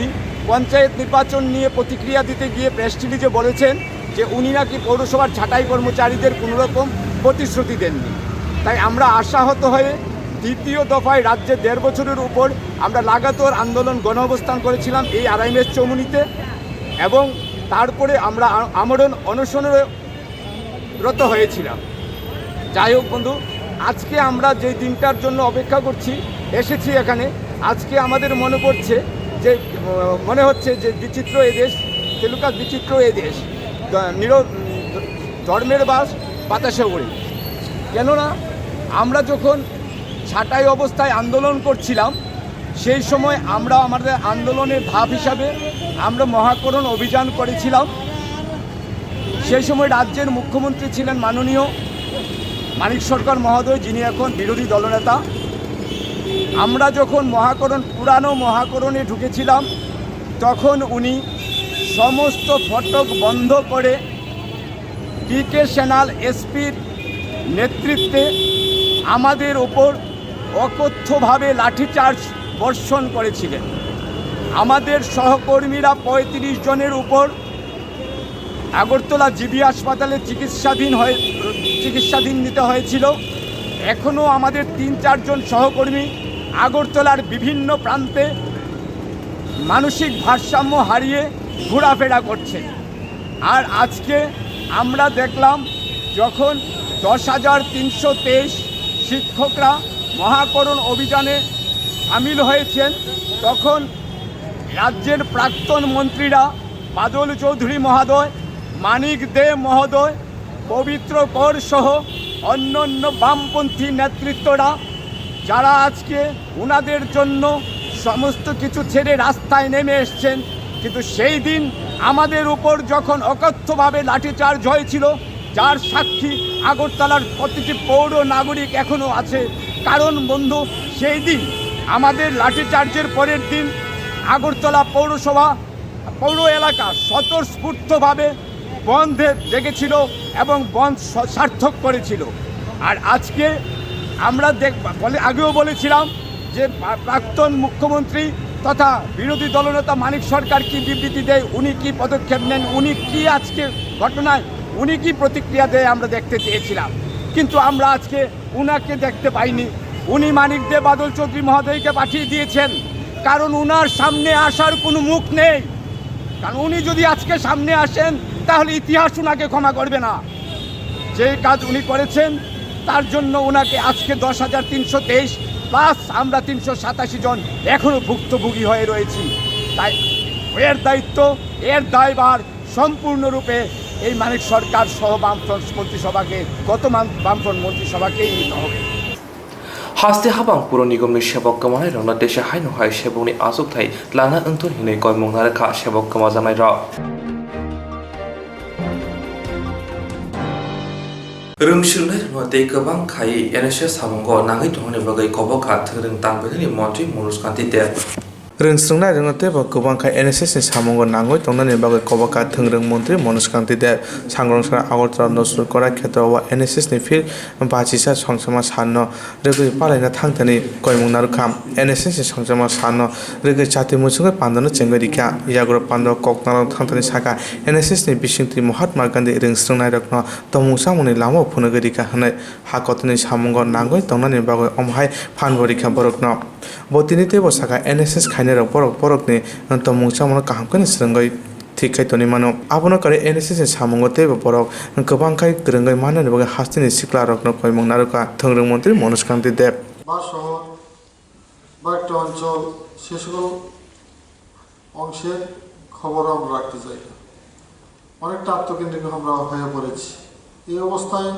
পঞ্চায়েত নির্বাচন নিয়ে প্রতিক্রিয়া দিতে গিয়ে প্রেস রিলিজে বলেছেন যে উনি নাকি পৌরসভার ছাঁটাই কর্মচারীদের কোনো রকম প্রতিশ্রুতি দেননি। তাই আমরা আশাহত হয়ে দ্বিতীয় দফায় রাজ্যে দেড় বছরের উপর আমরা লাগাতার আন্দোলন, গণঅবস্থান করেছিলাম এই আড়াই মেস চমুনিতে, এবং তারপরে আমরা আ-, আমরণ অনশনে রত হয়েছিলাম। যাই হোক বন্ধু, আজকে আমরা যে দিনটার জন্য অপেক্ষা করছি, এসেছি এখানে। আজকে আমাদের মনে পড়ছে যে, আহ, মনে হচ্ছে যে বিচিত্র এ দেশ, ফেলুকাস বিচিত্র এ দেশ, দ-, নির-, উম, ধর্মের বাস বাতাসে উড়ে। কেননা আমরা যখন ছাঁটাই অবস্থায় আন্দোলন করছিলাম, সেই সময় আমরা আমাদের আন্দোলনের ধাপ হিসাবে আমরা মহাকরণ অভিযান করেছিলাম। সেই সময় রাজ্যের মুখ্যমন্ত্রী ছিলেন মাননীয় মানিক সরকার মহোদয়, যিনি এখন বিরোধী দলনেতা। আমরা যখন মহাকরণ, পুরানো মহাকরণে ঢুকেছিলাম, তখন উনি সমস্ত ফটক বন্ধ করে পি কে সেনাল এসপির নেতৃত্বে আমাদের ওপর অকথ্যভাবে লাঠিচার্জ বর্ষণ করেছিলেন। আমাদের সহকর্মীরা পঁয়ত্রিশ জনের উপর আগরতলা জিবি হাসপাতালে চিকিৎসাধীন হয়ে, চিকিৎসাধীন নিতে হয়েছিল। এখনও আমাদের তিন চারজন সহকর্মী আগরতলার বিভিন্ন প্রান্তে মানসিক ভারসাম্য হারিয়ে ঘোরাফেরা করছেন। আর আজকে আমরা দেখলাম, যখন দশ হাজার তিনশো তেইশ শিক্ষকরা মহাকরণ অভিযানে সামিল হয়েছেন, তখন রাজ্যের প্রাক্তন মন্ত্রীরা বাদল চৌধুরী মহোদয়, মানিক দে মহোদয়, পবিত্র কর সহ অন্যান্য বামপন্থী নেতৃত্বরা, যারা আজকে ওনাদের জন্য সমস্ত কিছু ছেড়ে রাস্তায় নেমে এসছেন, কিন্তু সেই দিন আমাদের উপর যখন অকথ্যভাবে লাঠিচার্জ হয়েছিল, যার সাক্ষী আগরতলার প্রতিটি পৌর নাগরিক এখনও আছে। কারণ বন্ধু, সেই দিন আমাদের লাঠিচার্জের পরের দিন আগরতলা পৌরসভা, পৌর এলাকা স্বতঃস্ফূর্তভাবে বন্ধে ডেকেছিল এবং বন্ধ স-, সার্থক করেছিল। আর আজকে আমরা দেখ-, বলে, আগেও বলেছিলাম যে প্রা-, প্রাক্তন মুখ্যমন্ত্রী তথা বিরোধী দলনেতা মানিক সরকার কি বিবৃতি দেয়, উনি কি পদক্ষেপ নেন, উনি কি আজকে ঘটনায় উনি কি প্রতিক্রিয়া দেয় আমরা দেখতে চেয়েছিলাম, কিন্তু আমরা আজকে উনাকে দেখতে পাইনি। উনি মানিক দে বাদল চৌধুরী মহোদয়কে পাঠিয়ে দিয়েছেন, কারণ উনার সামনে আসার কোনো মুখ নেই। কারণ উনি যদি আজকে সামনে আসেন, তাহলে ইতিহাস উনাকে ক্ষমা করবে না। যে কাজ উনি করেছেন, তার জন্য ওনাকে আজকে দশ হাজার তিনশো তেইশ প্লাস আমরা তিনশো সাতাশি জন এখনও ভুক্তভোগী হয়ে রয়েছি। তাই এর দায়িত্ব, এর দায়ভার সম্পূর্ণরূপে এই মানিক সরকার সহ বামফ্রন্ট মন্ত্রিসভাকে, গত মান-, বামফ্রন্ট মন্ত্রিসভাকেই নিতে হবে। Haste habang puro nigomni sebok kwmanai rokno teisa haino hai sebokni achukthai tlangna wngthun hinwi koimung narwkha sebok kwmajaknai rok. Rwng swrwngnairokno tei kwbang khai N S S samungo nangwi tongmani bagwi kobokha thwngwrwng tangbainani montri Manoj Kanti Deb. Rwng swrwngnairokno teibo kwbang khai N S S ni samungo nangwi tongnani bagwi kobokha thwngwrwng montri Manoj Kanti Deb. Sangrong sara Agartala Nozrul Kora khetra o N S S ni phir bachisa songchama sanno rwgwi palaina thangthani koimung narwkha. N S S ni songchama sanno rwgwi chati muchungwi pandano chengwi rikha. Yagra pandao kok narwk thangthani sakha, N S S ni bisingtwi Mahatma Gandhi rwng swrwngnairokno tongmung chamungni lamao phunugwi rikha hwnwi ha kotorni samungo nangwi tongnani bagwi omo hai phanbo rikha borokno. Bo tini teibo sakha, N S S khainairok borok borokni tongmung chamungno kaham khe swrwngwi thik khai tonwi mano. Abono karwi N S S ni samungo teibo borok kwbang khai kwrwngwi mannani bagwi hasteni siklarokno koimung narwkha thwngwrwng montri Manoj Kanti Deb. বা শহর বা একটা অঞ্চল, সে সকল অংশের খবরও আমরা রাখতে চাই না। অনেকটা আত্মকেন্দ্রিক আমরা হয়ে পড়েছি। এই অবস্থায়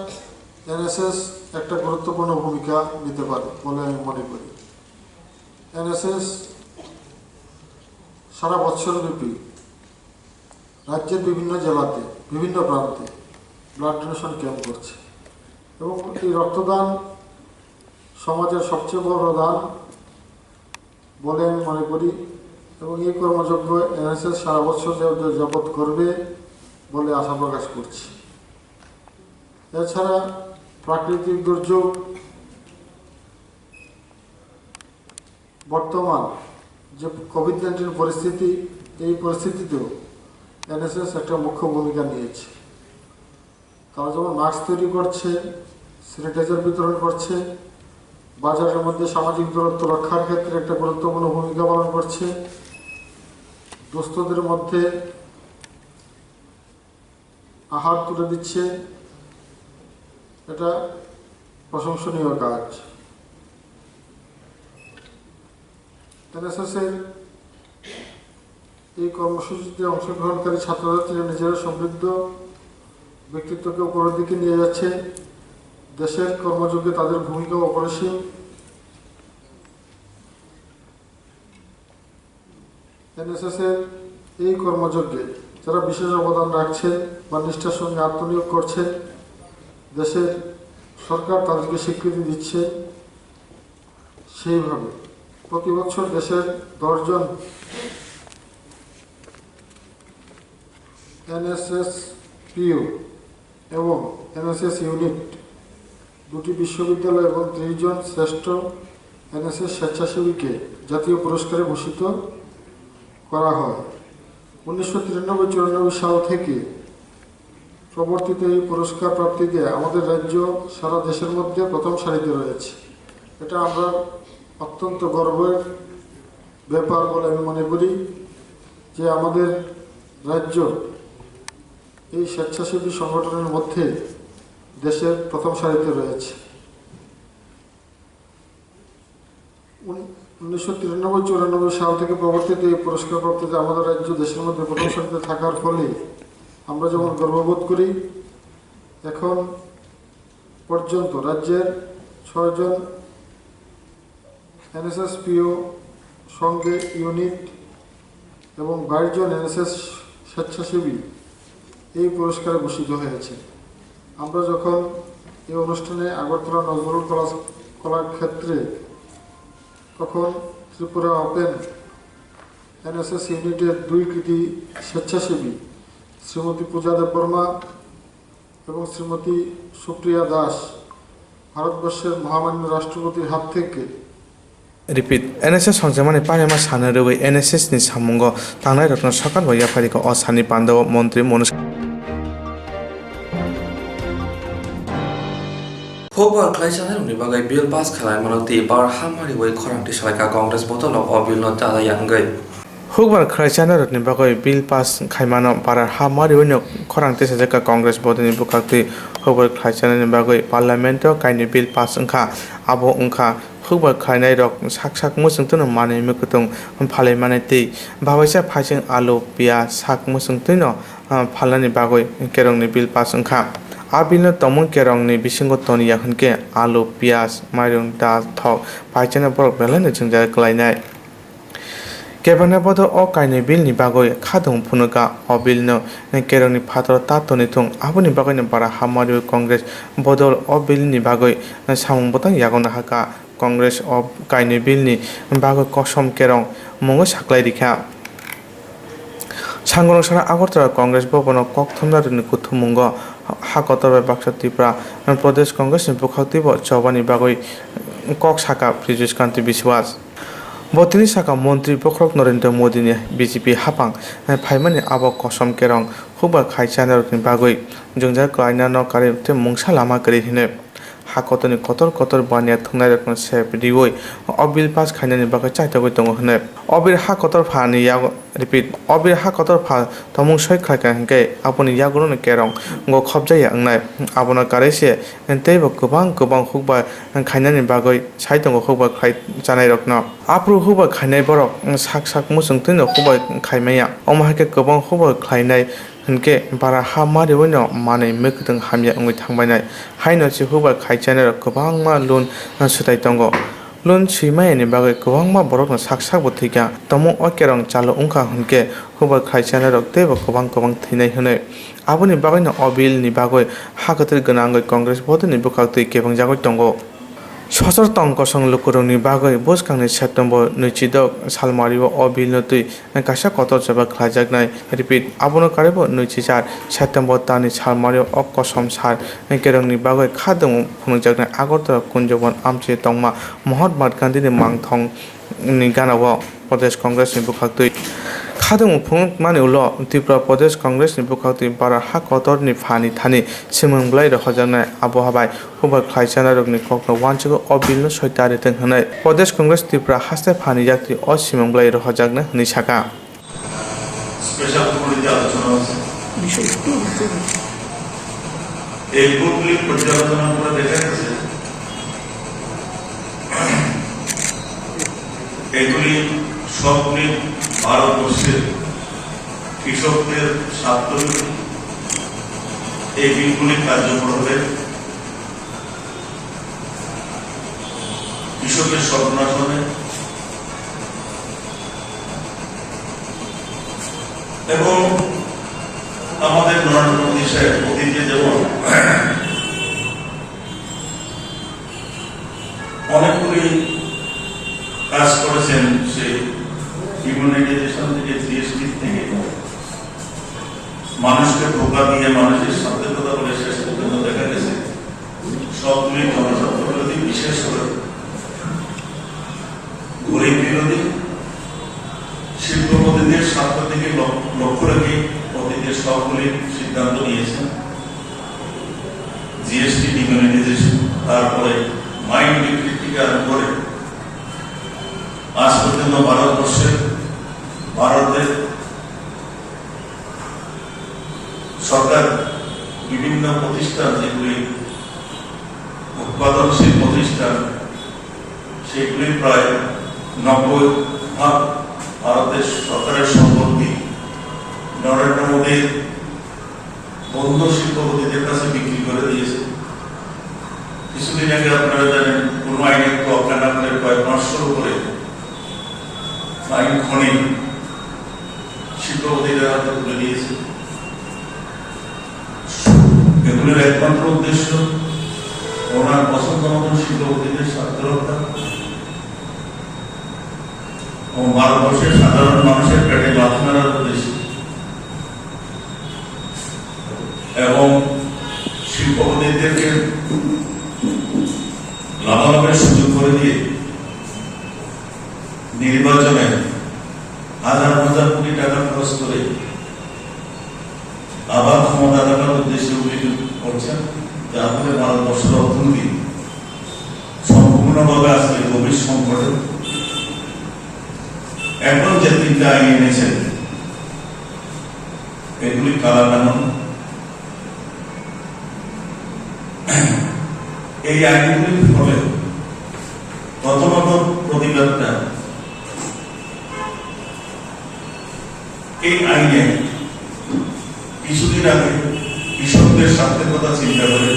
এনএসএস একটা গুরুত্বপূর্ণ ভূমিকা নিতে পারে বলে আমি মনে করি। এনএসএস সারা বছরব্যাপী রাজ্যের বিভিন্ন জেলাতে, বিভিন্ন প্রান্তে ব্লাড ডোনেশন ক্যাম্প করছে এবং এই রক্তদান সমাজের সবচেয়ে বড় দান বলে আমি মনে করি এবং এই কর্মযজ্ঞ এনএসএস সারা বছর যা-, যাবত করবে বলে আশা প্রকাশ করছি। এছাড়া প্রাকৃতিক দুর্যোগ, বর্তমান যে কোভিড নাইন্টিন পরিস্থিতি, এই পরিস্থিতিতেও এনএসএস একটা মুখ্য ভূমিকা নিয়েছে। তারা যেমন মাস্ক তৈরি করছে, স্যানিটাইজার বিতরণ করছে, বাজারের মধ্যে সামাজিক দূরত্ব রক্ষার ক্ষেত্রে একটা গুরুত্বপূর্ণ ভূমিকা পালন করছে, দুস্থদের মধ্যে আহার তুলে দিচ্ছে, এটা প্রশংসনীয় কাজ। এনএসএস এর এই কর্মসূচিতে অংশগ্রহণকারী ছাত্রছাত্রীরা নিজেরা সমৃদ্ধ ব্যক্তিত্বকে উপরের দিকে নিয়ে যাচ্ছে। দেশের কর্মযজ্ঞে তাদের ভূমিকা অপরিসীম। এনএসএস এর এই কর্মযজ্ঞে যারা বিশেষ অবদান রাখছেন বা নিষ্ঠার সঙ্গে আত্মনিয়োগ করছেন, দেশের সরকার তাদেরকে স্বীকৃতি দিচ্ছে। সেইভাবে প্রতি বছর দেশের দশ জন এনএসএস পিও এবং এনএসএস ইউনিট, দুটি বিশ্ববিদ্যালয় এবং ত্রিশ জন শ্রেষ্ঠ এনএসএস স্বেচ্ছাসেবীকে জাতীয় পুরস্কারে ভূষিত করা হয়। উনিশশো তিরানব্বই চুরানব্বই সাল থেকে প্রবর্তিত এই পুরস্কার প্রাপ্তিতে আমাদের রাজ্য সারা দেশের মধ্যে প্রথম সারিতে রয়েছে। এটা আমরা অত্যন্ত গর্বের ব্যাপার বলে আমি মনে করি যে আমাদের রাজ্য এই স্বেচ্ছাসেবী সংগঠনের মধ্যে দেশের প্রথম সারিতে রয়েছে। উন-, উনিশশো তিরানব্বই চুরানব্বই সাল থেকে প্রবর্তিত এই পুরস্কার প্রাপ্তিতে আমাদের রাজ্য দেশের মধ্যে প্রথম সারিতে থাকার ফলে আমরা যেমন গর্ববোধ করি, এখন পর্যন্ত রাজ্যের ছয়জন এনএসএস পিও, সঙ্গে ইউনিট এবং বাইশ জন এনএসএস স্বেচ্ছাসেবী এই পুরস্কারে ভূষিত হয়েছে। আমরা যখন এই অনুষ্ঠানে আগরতলা নজরুল কলা, কলাক্ষেত্রে তখন ত্রিপুরা ওপেন এনএসএস ইউনিটের দুই কৃতি স্বেচ্ছাসেবী শ্রীমতী পূজা দেববর্মা এবং শ্রীমতী সুপ্রিয়া দাস ভারতবর্ষের মহামান্য রাষ্ট্রপতির হাত থেকে Repeat, NSS songjakmani painama sana rwui NSS ni samungo tangnairokno sorkar bai yapharikha o sani pandao montri Monish. Hukbar khlai chanai rokni bagwi bill pass khlaimano tei bar ha mariui khorang tisalaikha Congress bodolo o bill no dalaiya wngwi. Hukbar khlai chanai rokni bagwi bill pass khaimano bara ha mariui no khorang tisajakha Congress bodolni bwkhaktwi. Hukbar khlai chanani bagwi parliament o kainwi bill pass wngkha, abo wngkha hukbar khlainai rok sak sak muchungtwino manwi mwkhwtwng phalwi mani tei babaisa phaising alu, piyaj sak muchungtwino, ah, phalnani bagwi kerongni bill pass wngkha. A bill no tongmung kerongni bisingo toniya hwnkhe alu, piyaj, mairung, dal, thok paichana borok belaino jwngjal kwlainai. Kebengna bodo o kainwi bill ni bagwi khatung phunukha. O bill no kerongni phataro ta toni thung, aboni bagwino bara ha mariui Congress bodol o bill ni bagwi samung bwtang yago nahakha. Congress o kainwi bill ni bagwi kosom kerong mungwi saklai rikha. Sangrong sana Agartala Congress bhavan o kok thumnarokni kuthumungo ha kotor bai baksa Tripura Pradesh Congress ni bwkhaktwibo chobani bagwi kok sakha Brijesh Kanti Biswas. Bo tini saka montri bokhorok Narendra Modi ni B J P haphang phaimani abo kosom kerong hukbar khai chanarokni bagwi jwngjal klainano karwi tei mungsa lama kwrwi hwnwi ha kotorni kotor kotor baniya thwngnairokno sep riui o bill pass khainani bagwi chaitogwi tongo hwnwi. O bill ha kotor phani yago, repeat, o bill ha kotor pha tongmung soi khlaikha hwnkhe aboni yagulono kerong go khopjaya wngnai. Abono karwi se teibo kwbang kwbang hukbar khainani bagwi sai tongo hukbar khlai chanairokno. Aphuru hukbar khainai borok sak sak muchungtwino hukbar khaimaya. Omo hai khe kwbang hukbar khlainai hinkhe bara ha mariwino manwi mwkhwtwng hamya wngwi thangbainai. Haino se hubar khlaichanai rok kwbangma loan swtai tongo. Loan swimayani bagwi kwbangma borokno sak sakbo thwikha. Tomung o kerong chalo wngkha hinkhe hubar khlaichanai rok teibo kwbang kwbang thwinai hwnwi. Aboni bagwino o bill ni bagwi ha kwthwi gwnangwi Congress bodolni bwkhaktwi kebengjagwi tongo. Sosor tong kosong lukurokni bagwi bwskangni September nwichidok salmario o bill no twi kaisa kotor jeba khlaijaknai. Repeat, abono karwibo nwichichar September talni salmario o kosom sar kerongni bagwi khadwmung phunukjaknai Agartala Kunjabon amchai tongma Mahatma Gandhini mangthong ni gana o Pradesh Congress ni bwkhaktwi. Khadwmung phunukmani ulo Tripura Pradesh Congress ni bwkhaktwi bara ha kotor ni pha ni thani swimung bwlai rohorjaknai. Abo habai hubar khlaichanai rokni kokno uansugo o bill no soi tari tong hwnwi Pradesh Congress Tripura haste pha ni yaktwi o swimung bwlai rohorjaknai hwnwi saka. Special কমিটিতে আলোচনা হচ্ছে। এই রিপোর্টগুলি পর্যালোচনা করে দেখা গেছে, এগুলি সবগুলি ভারতবর্ষের কৃষকদের স্বার্থ বিরোধী। এই বিলগুলি কার্যকর হলে কৃষকের সর্বনাশ হবে এবং আমাদের নরেন্দ্র মোদী সাহেব অতীতে যেমন অনেকগুলি কাজ করেছেন, সেই ডিমনিটাইজেশন থেকে, জিএসটি থেকে মানুষকে ধোকা দিয়ে মানুষের সাথে কথা বলে শেষ পর্যন্ত দেখা গেছে সবগুলি জনস্বার্থ বিরোধী, বিশেষ করে গরিব বিরোধী। শিল্পপতিদের স্বার্থ থেকে লক-, লক্ষ্য রেখে অতীতে সবগুলি সিদ্ধান্ত নিয়েছেন। জিএসটি ডিমনিটাইজেশন, তারপরে মাইন ডিক্রি থেকে আরম্ভ করে আজ পর্যন্ত ভারতবর্ষের, ভারতের সরকার বিভিন্ন প্রতিষ্ঠান, যেগুলি উৎপাদনশীল প্রতিষ্ঠান, সেগুলি প্রায় নব্বই ভাগ ভারতের সরকারের সম্পত্তি নরেন্দ্র মোদীর বন্ধু শিল্পপতিদের কাছে বিক্রি করে দিয়েছে। কিছুদিন আগে আপনারা জানেন, কোনো আইনের তোয়াক্কা না করে প্রায় পাঁচশোর উপরে মাইন খনি শিল্পপতিদের হাতে তুলে দিয়েছে। এগুলির একমাত্র উদ্দেশ্য ওনার পছন্দ মতন শিল্পপতিদের স্বার্থ রক্ষা এবং ভারতবর্ষের সাধারণ মানুষের পেটে লাথি মারার উদ্দেশ্যে। এবং শিল্পপতিদেরকে লাভালাভের সুযোগ করে দিয়ে নির্বাচনে হাজার হাজার কোটি টাকা খরচ করে আবার ক্ষমতা থাকার উদ্দেশ্যে উল্লেখ করছেন, যার ফলে ভারতবর্ষের অর্থনীতি সম্পূর্ণভাবে আজকে গভীর সংকটে। এখন যে তিনটা আইন এনেছেন, এগুলি কালাকানুন। এই আইনগুলির ফলে প্রথমত প্রতিবাদটা, এই আইনে কিছুদিন আগে কৃষকদের স্বার্থের কথা চিন্তা করে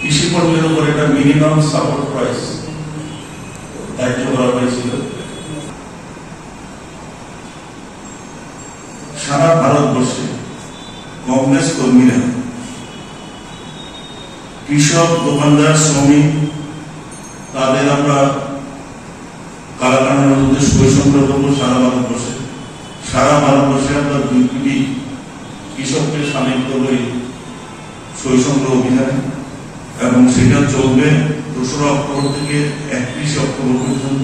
কৃষি পণ্যের উপর একটা মিনিমাম সাপোর্ট প্রাইস ধার্য করা হয়েছিল। সারা ভারতবর্ষে কংগ্রেস কর্মীরা কৃষক, দোকানদার, শ্রমিক, তাদের আমরা কালাকানুনের মধ্যে সই সংগ্রহ করবো সারা ভারতবর্ষে। সারা ভারতবর্ষে আমরা দুই কোটি কৃষককে সামিল করবো এই সই সংগ্রহ অভিযানে এবং সেটা চলবে দোসরা অক্টোবর থেকে একত্রিশে অক্টোবর পর্যন্ত।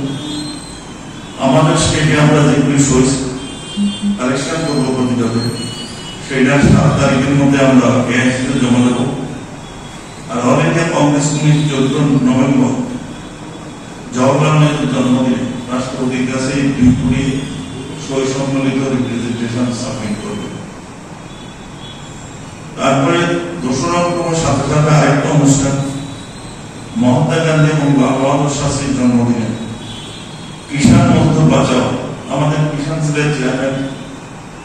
আমাদের স্টেটে আমরা যেগুলি সই কালেকশন করবো প্রতিটা, সেটা সাত তারিখের মধ্যে আমরা এআইসিতে জমা দেবো। আর অল ইন্ডিয়া কংগ্রেস কমিটি চোদ্দ নভেম্বর জওহরলাল নেহরুর জন্মদিনে রাষ্ট্রপতির কাছে এই দুই কোটি সই সম্বলিত রিপ্রেজেন্টেশন সাবমিট করবে। তারপরে দোসরা অক্টোবর সাথে সাথে আরেকটা অনুষ্ঠান, মহাত্মা গান্ধী এবং লাল বাহাদুর শাস্ত্রীর জন্মদিনে কিষাণ মজদুর বাঁচাও, আমাদের কিষাণ সেলের চেয়ারম্যান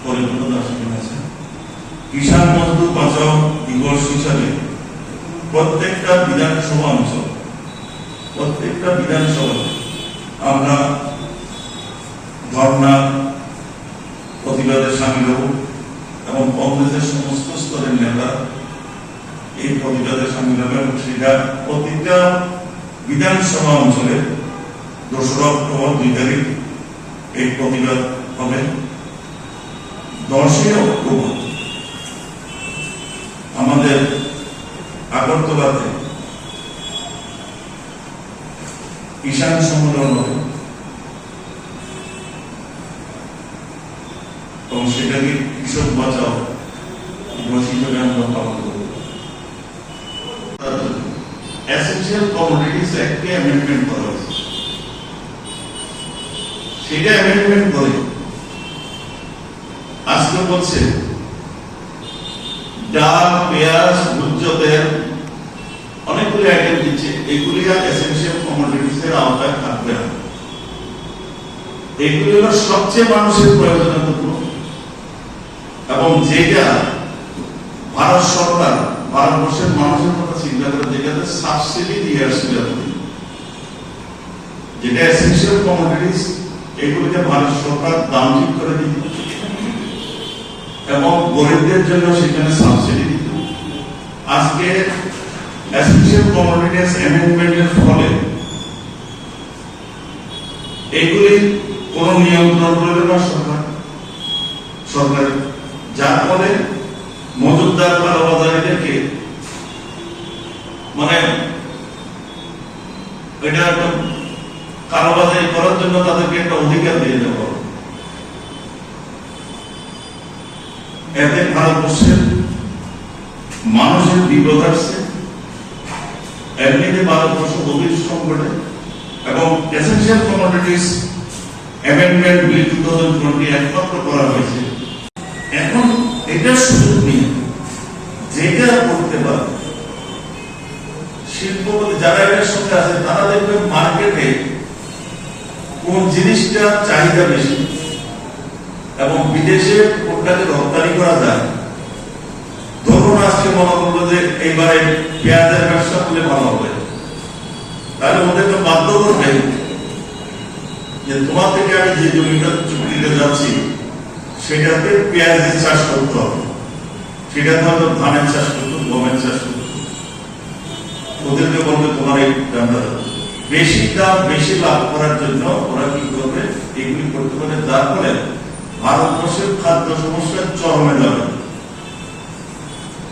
হরিপদ দাস বলেছেন, কিষাণ মজদুর বাঁচাও দিবস হিসাবে প্রত্যেকটা বিধানসভা অঞ্চল, প্রত্যেকটা বিধানসভা আমরা ধর্ণা প্রতিবাদে সামিল হব এবং কংগ্রেসের সমস্ত স্তরের নেতা এই প্রতিবাদে সামিল হবে এবং সেটা প্রতিটা বিধানসভা অঞ্চলে দোসরা অক্টোবর দুই তারিখ এই প্রতিবাদ হবে। দশই অক্টোবর আমাদের আগরতলাতে কিষাণ সম্মেলন হবে এবং সেটাকে কৃষক বাঁচাও দিবস হিসেবে আমরা পালন করব। এসেনশিয়াল কমোডিটিস অ্যাক্টে অ্যামেন্ডমেন্ট করা হয়েছে, সেটা অ্যামেন্ডমেন্ট করে আজকে বলছে ডাল, পেঁয়াজ, ভোজ্য তেল, অনেকগুলি আইটেম দিচ্ছে, এগুলি আর এসেনশিয়াল কমোডিটিস এর আওতায় থাকবে না। এগুলি হলো সবচেয়ে মানুষের প্রয়োজনীয় দ্রব্য এবং যেটা ভারত সরকার ভারতবর্ষের মানুষের কথা চিন্তা করে যেটাতে সাবসিডি দিয়ে আসছিল এতদিন, যেটা এসেনশিয়াল কমোডিটিস, এগুলিতে ভারত সরকার দাম ঠিক করে দিত এবং গরিবদের জন্য সেখানে সাবসিডি দিত। আজকে এসেনশিয়াল কমোডিটিস অ্যামেন্ডমেন্টের ফলে এগুলির কোনো নিয়ন্ত্রণ রইল না সরকার, সরকারের, যার ফলে মজুতদার কালোবাজারিদেরকে, মানে, এটা একটা কালোবাজারি করার জন্য তাদেরকে একটা অধিকার দিয়ে দেওয়া হলো। এতে ভারতবর্ষের মানুষের বিপদ আসছে। এমনিতে ভারতবর্ষ গভীর সংকটে এবং essential commodities amendment bill two thousand twenty একমাত্র করা হয়েছে। এখন এটা সুযোগ নিয়ে যেটা করতে পারে শিল্পপতি যারা এটার সঙ্গে আছে তারা দেখবে মার্কেটে কোন জিনিসটার চাহিদা বেশি এবং বিদেশে কোনটাকে রপ্তানি করা যায়। ধরুন আজকে মনে করলো যে এইবারে পেঁয়াজের ব্যবসা করলে ভালো হবে, তাহলে ওদেরকে বাধ্য করবে যে তোমার থেকে আমি যে জমিটা চুক্তিতে যাচ্ছি সেটাতে পেঁয়াজের চাষ করতে হবে, সেটাতে হয়তো ধানের চাষ করতো, গমের চাষ করতো। ওদেরকে বলবে তোমার এই দামটা দাও। বেশি দাম বেশি লাভ করার জন্য ওরা কি করবে? এগুলি করতে পারে, যার ফলে ভারতবর্ষের খাদ্য সমস্যা চরমে যাবে।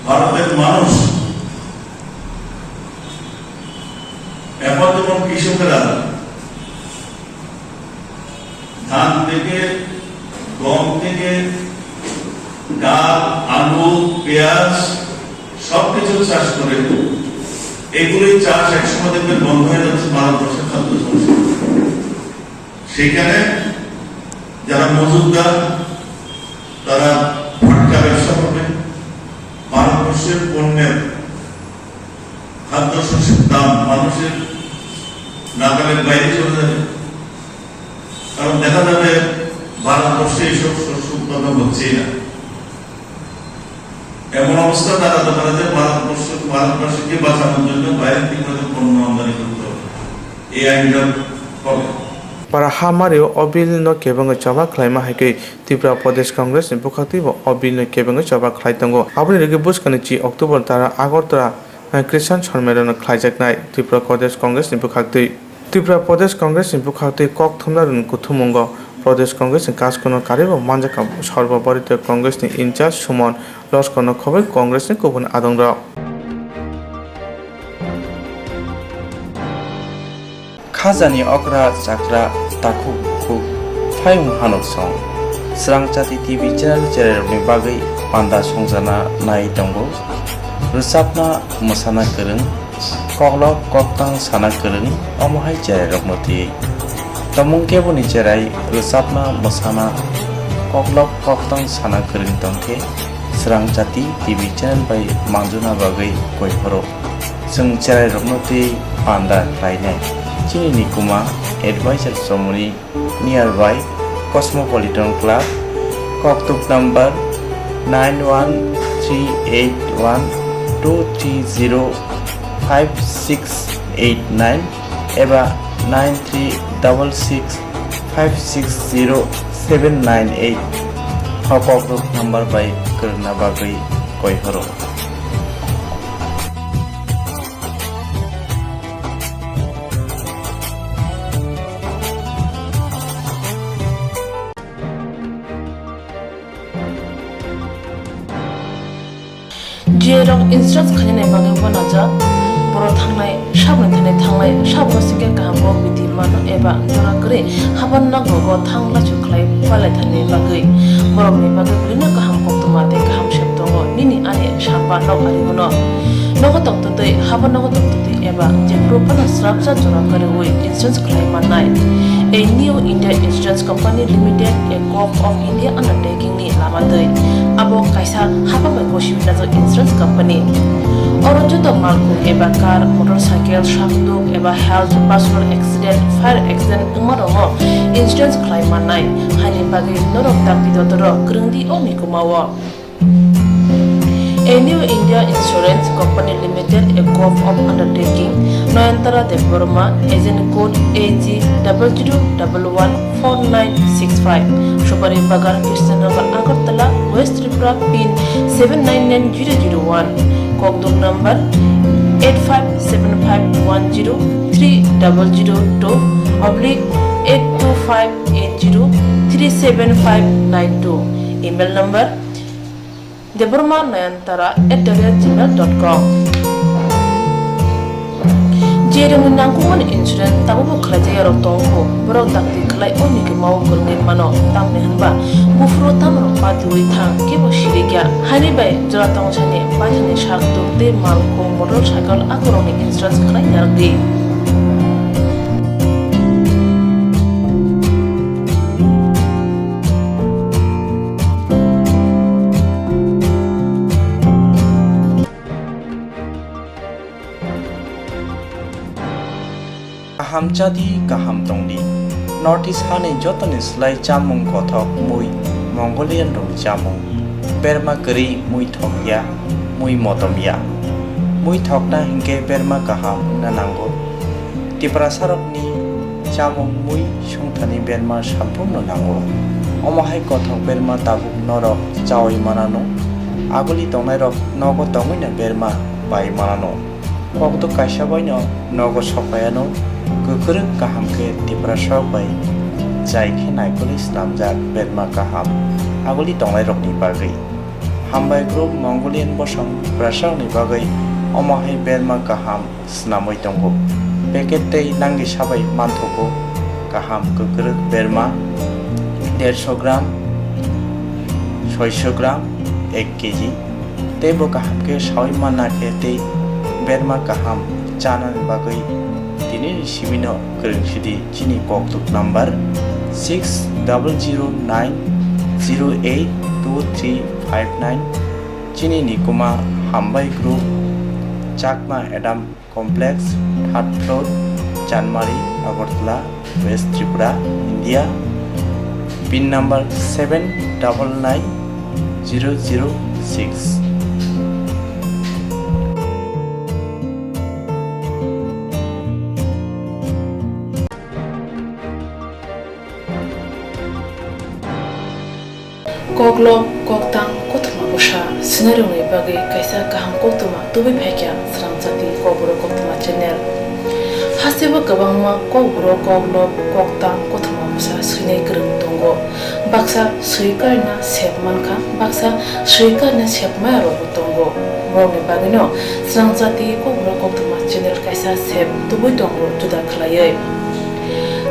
ভারতের মানুষ এখন যেমন কৃষকেরা ধান থেকে, গম থেকে, ডাল, আলু, পেঁয়াজ সবকিছু চাষ করে, এগুলি চাষ একসময় দেখবে বন্ধ হয়ে যাচ্ছে ভারতবর্ষের খাদ্য সমস্যা। সেখানে যারা মজুতদার তারা ফাটকা ব্যবসা করবে, ভারতবর্ষের পণ্যের খাদ্যশস্যের দাম মানুষের নাগালের বাইরে চলে যাবে। কারণ দেখা যাবে ভারতবর্ষে এইসব শস্য উৎপাদন হচ্ছেই না। এমন অবস্থা দাঁড়াতে পারে যে ভারতবর্ষ, ভারতবাসীকে বাঁচানোর জন্য বাইরে থেকে হয়তো পণ্য আমদানি করতে হবে এই আইনটার ফলে। Para hamario o bill no kebengwi choba khlaima hai khe Tripura Pradesh Congress ni bwkhaktwi bo o bill no kebengwi choba khlai tongo. Aboni rwgwi bwskangni chi October dara Agartala Christian Sonmerano khlaijaknai Tripura Pradesh Congress ni bwkhaktwi. Tripura Pradesh Congress ni bwkhaktwi kok thumnarokni kuthumungo Pradesh Congress ni kaskuno karwibo manjakha Sarva Bharatiya Congress ni in-charge Suman Loskorno khobwi Congress ni kubun adongrok. Khajani okra chakra takhuk bukhuk phayung hanuk song. Srang Chati T V channel cherairokni bagwi panda songjana nai tongo. Rwchapna mwsana kwrwng, koklop koktang sana kwrwng, omo hai cherairokno twi. Tomung keboni cherai rwchapna mwsana koklop koktang sana kwrwng tongkhe Srang Chati T V channel bai manjuna bagwi koi phuru. Chwng cherairokno twi panda khlainai. Chini Nikuma Advisor Somoni, nearby Cosmopolitan Club, koktuk number nine one three eight one two three zero five six eight nine eba nine three double six five six zero seven nine eight o koktuk number bai kwrwngna bagwi koi horo. Jerok insurance khainani bagwi uanajak, borok thangnai saboni thani thangnai, saboni singkhe kaham kok bithi mano eba jora kwrwi haban nogo thang lachu khlai palai thani bagwi. Borokni bagwi bwrwino kaham koktwma tei kaham sep tongo, nini ani samba nok ari bono. Nogo tongtwtwi, haban nogo tongtwtwi eba jephuru phano srapsa jora kwrwi insurance khlai mannai. A New India Insurance Company Limited, a Corp of India undertaking ni lama twi. Abo kaisa hapang bai gosi wngjak insurance company. Oro joto malkhung eba car, motorcycle, sakduk eba health, personal accident, fire accident wngma rokno insurance khlai mannai. Haini bagwi norok dakti dotoro kwrwng di o mikuma o. A New India Insurance Company Limited, a Corp of Undertaking, Nayantara Debbarma, agent code A G double zero double one four nine six five, Supari Bagan, Krishnanagar, Agartala, West Tripura, pin seven nine nine zero zero one, kokduk number eight five seven five one zero three double zero two oblique eight two five eight zero three seven five nine two, email number Debbarma Nayantara at the rate gmail dot com. Jerokni nangkukmani insurance tabukbo khlaijak yarok tongo, borok dakti khlai o mikuma o kwrwngwi mano, tamni hwnba buphuru tamrok patiwi thang kebo sirikya. Haini bai jora tongthani paithani sak tuk tei malkhung motorcycle akorokni insurance khlai narwkdi. Kaham chadi, kaham tongdi. North East hani jotoni slai chamung kothok mui Mongolian rokni chamung. Berma kwrwi mui thokya, mui motomya. Mui thokna hinkhe berma kaham wngna nango. Tiprasarokni chamung mui songthani berma samphurno nango. Omo hai kothok berma tabuk norok chaui manano. Aguli tongnairok nogo tongwino berma pai manano. Kokduk kaisa baino nogo sokpaiano, kwkrwk kaham khe Tiprasarok bai jai khe naikolwi snamjak berma kaham aguli tongnairokni bagwi. Hambai group Mongolian bosong Tiprasarokni bagwi omo hai berma kaham snamwi tongo. Packet tei nangni sabai manthogo kaham kwkrwk berma dersho gram, soisho gram, ek kg. Tei bo kaham khe saui manna khe tei berma kaham chanani bagwi tinini simino kwrwng sidi chini kokduk number six double zero nine zero eight two three five nine. Chini Nikuma Hambai Group, Chakma Adam Complex, third floor, Chanmari, Agartala, West Tripura, India, pin number seven double nine zero zero six. Koklop, koktang, kothoma bwsa swinairokni bagwi kaisa kaham koktwma tubui phaikha Srangchati Kokborok Koktwma channel. Hasteo kwbangma kokborok, koklop, koktang, kothoma bwsa swinai kwrwng tongo. Baksa swi karna sep mankha, baksa swi karna sep maya rokbo tongo. Borokni bagwino Srangchati Kokborok Koktwma channel kaisa sep tubui tongo juda khwlaiwi.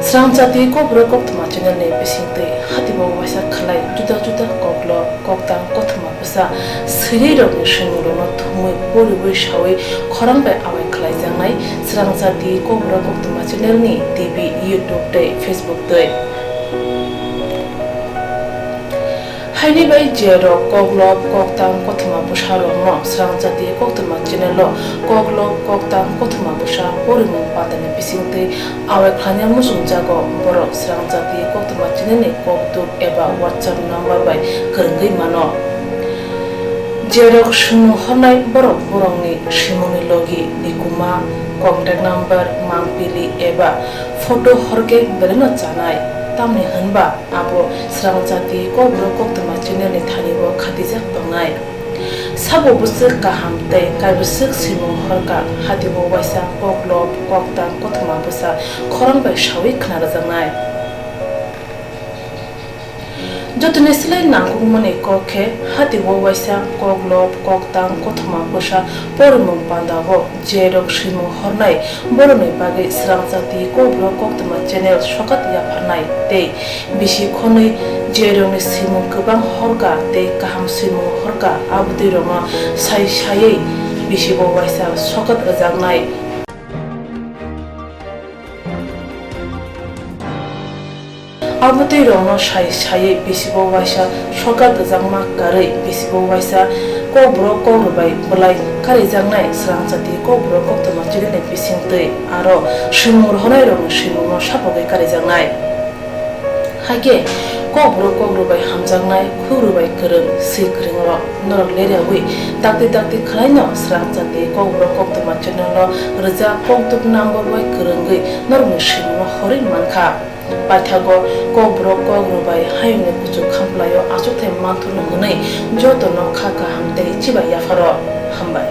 Srangchati Kokborok Koktwma channel ni bisingtwi hatibo waisa khwlai juda juda koklop, koktang, kothoma bwsa swinairokni swimungrokno thumwi poriwi saui khorang bai awai khwlaijaknai Srangchati Kokborok Koktwma channel ni T V, YouTube tei Facebook twi. Haini bai je rok koklop koktang kothoma bwsa rokno Srang Jati Koktwma channel o koklop koktang kothoma bwsa porimung pandani bisingtwi awai khlaina muchungjago, borok Srang Jati Koktwma channel ni kokduk eba WhatsApp number bai kwrwngwi mano. Je rok swngmung hornai borok borokni swimungni logi, nikuma, contact number, mangpili eba photo horkhe belaino chanai, tamni hwnba abo Srang Jati Kokborok Koktwma channel ni thani o khatijak tongnai. Sabo bwswk kaham tei kaibwswk swimung horkha, hati o waisa koklop koktang kothoma bwsa khorang bai sawi khna rwjaknai. Jotoni slai nangkukmani kok khe, hati o waisa koklop koktang kothoma bwsa porimung panda o je rok swimung hornai, borokni bagwi Srang Jati Kokborok Koktwma channel sokat yapharnai tei bisi khonwi je rokni swimung kwbang horkha tei kaham swimung horkha, abotwi rokno sai saiwi bisi o waisa sokat rwjaknai. Abotwi rokno sai saiwi bisi o waisa sokat rwjakma karwi bisi o waisa Kokborok Kokrwbai bwlai karijaknai Srang Jati Kokborok Koktwma channel ni bisingtwi aro swimung rohornai rokni swimungno sapogwi karijaknai. Hakhe Kokborok Kokrwbai hamjaknai, khukrwbai kwrwng, swi kwrwng rok norok leriawi dakti dakti khwlaino Srang Jati Kokborok Koktwma channel o rwjak kokduk number bai kwrwngwi norokni swimungno horwi mankha. Paithago Kokborok Kokrwbai hayungni kuchuk khamplaio achukthai manthurno hwnwi jotono kha kaham tei chibai yapharo. Hambai.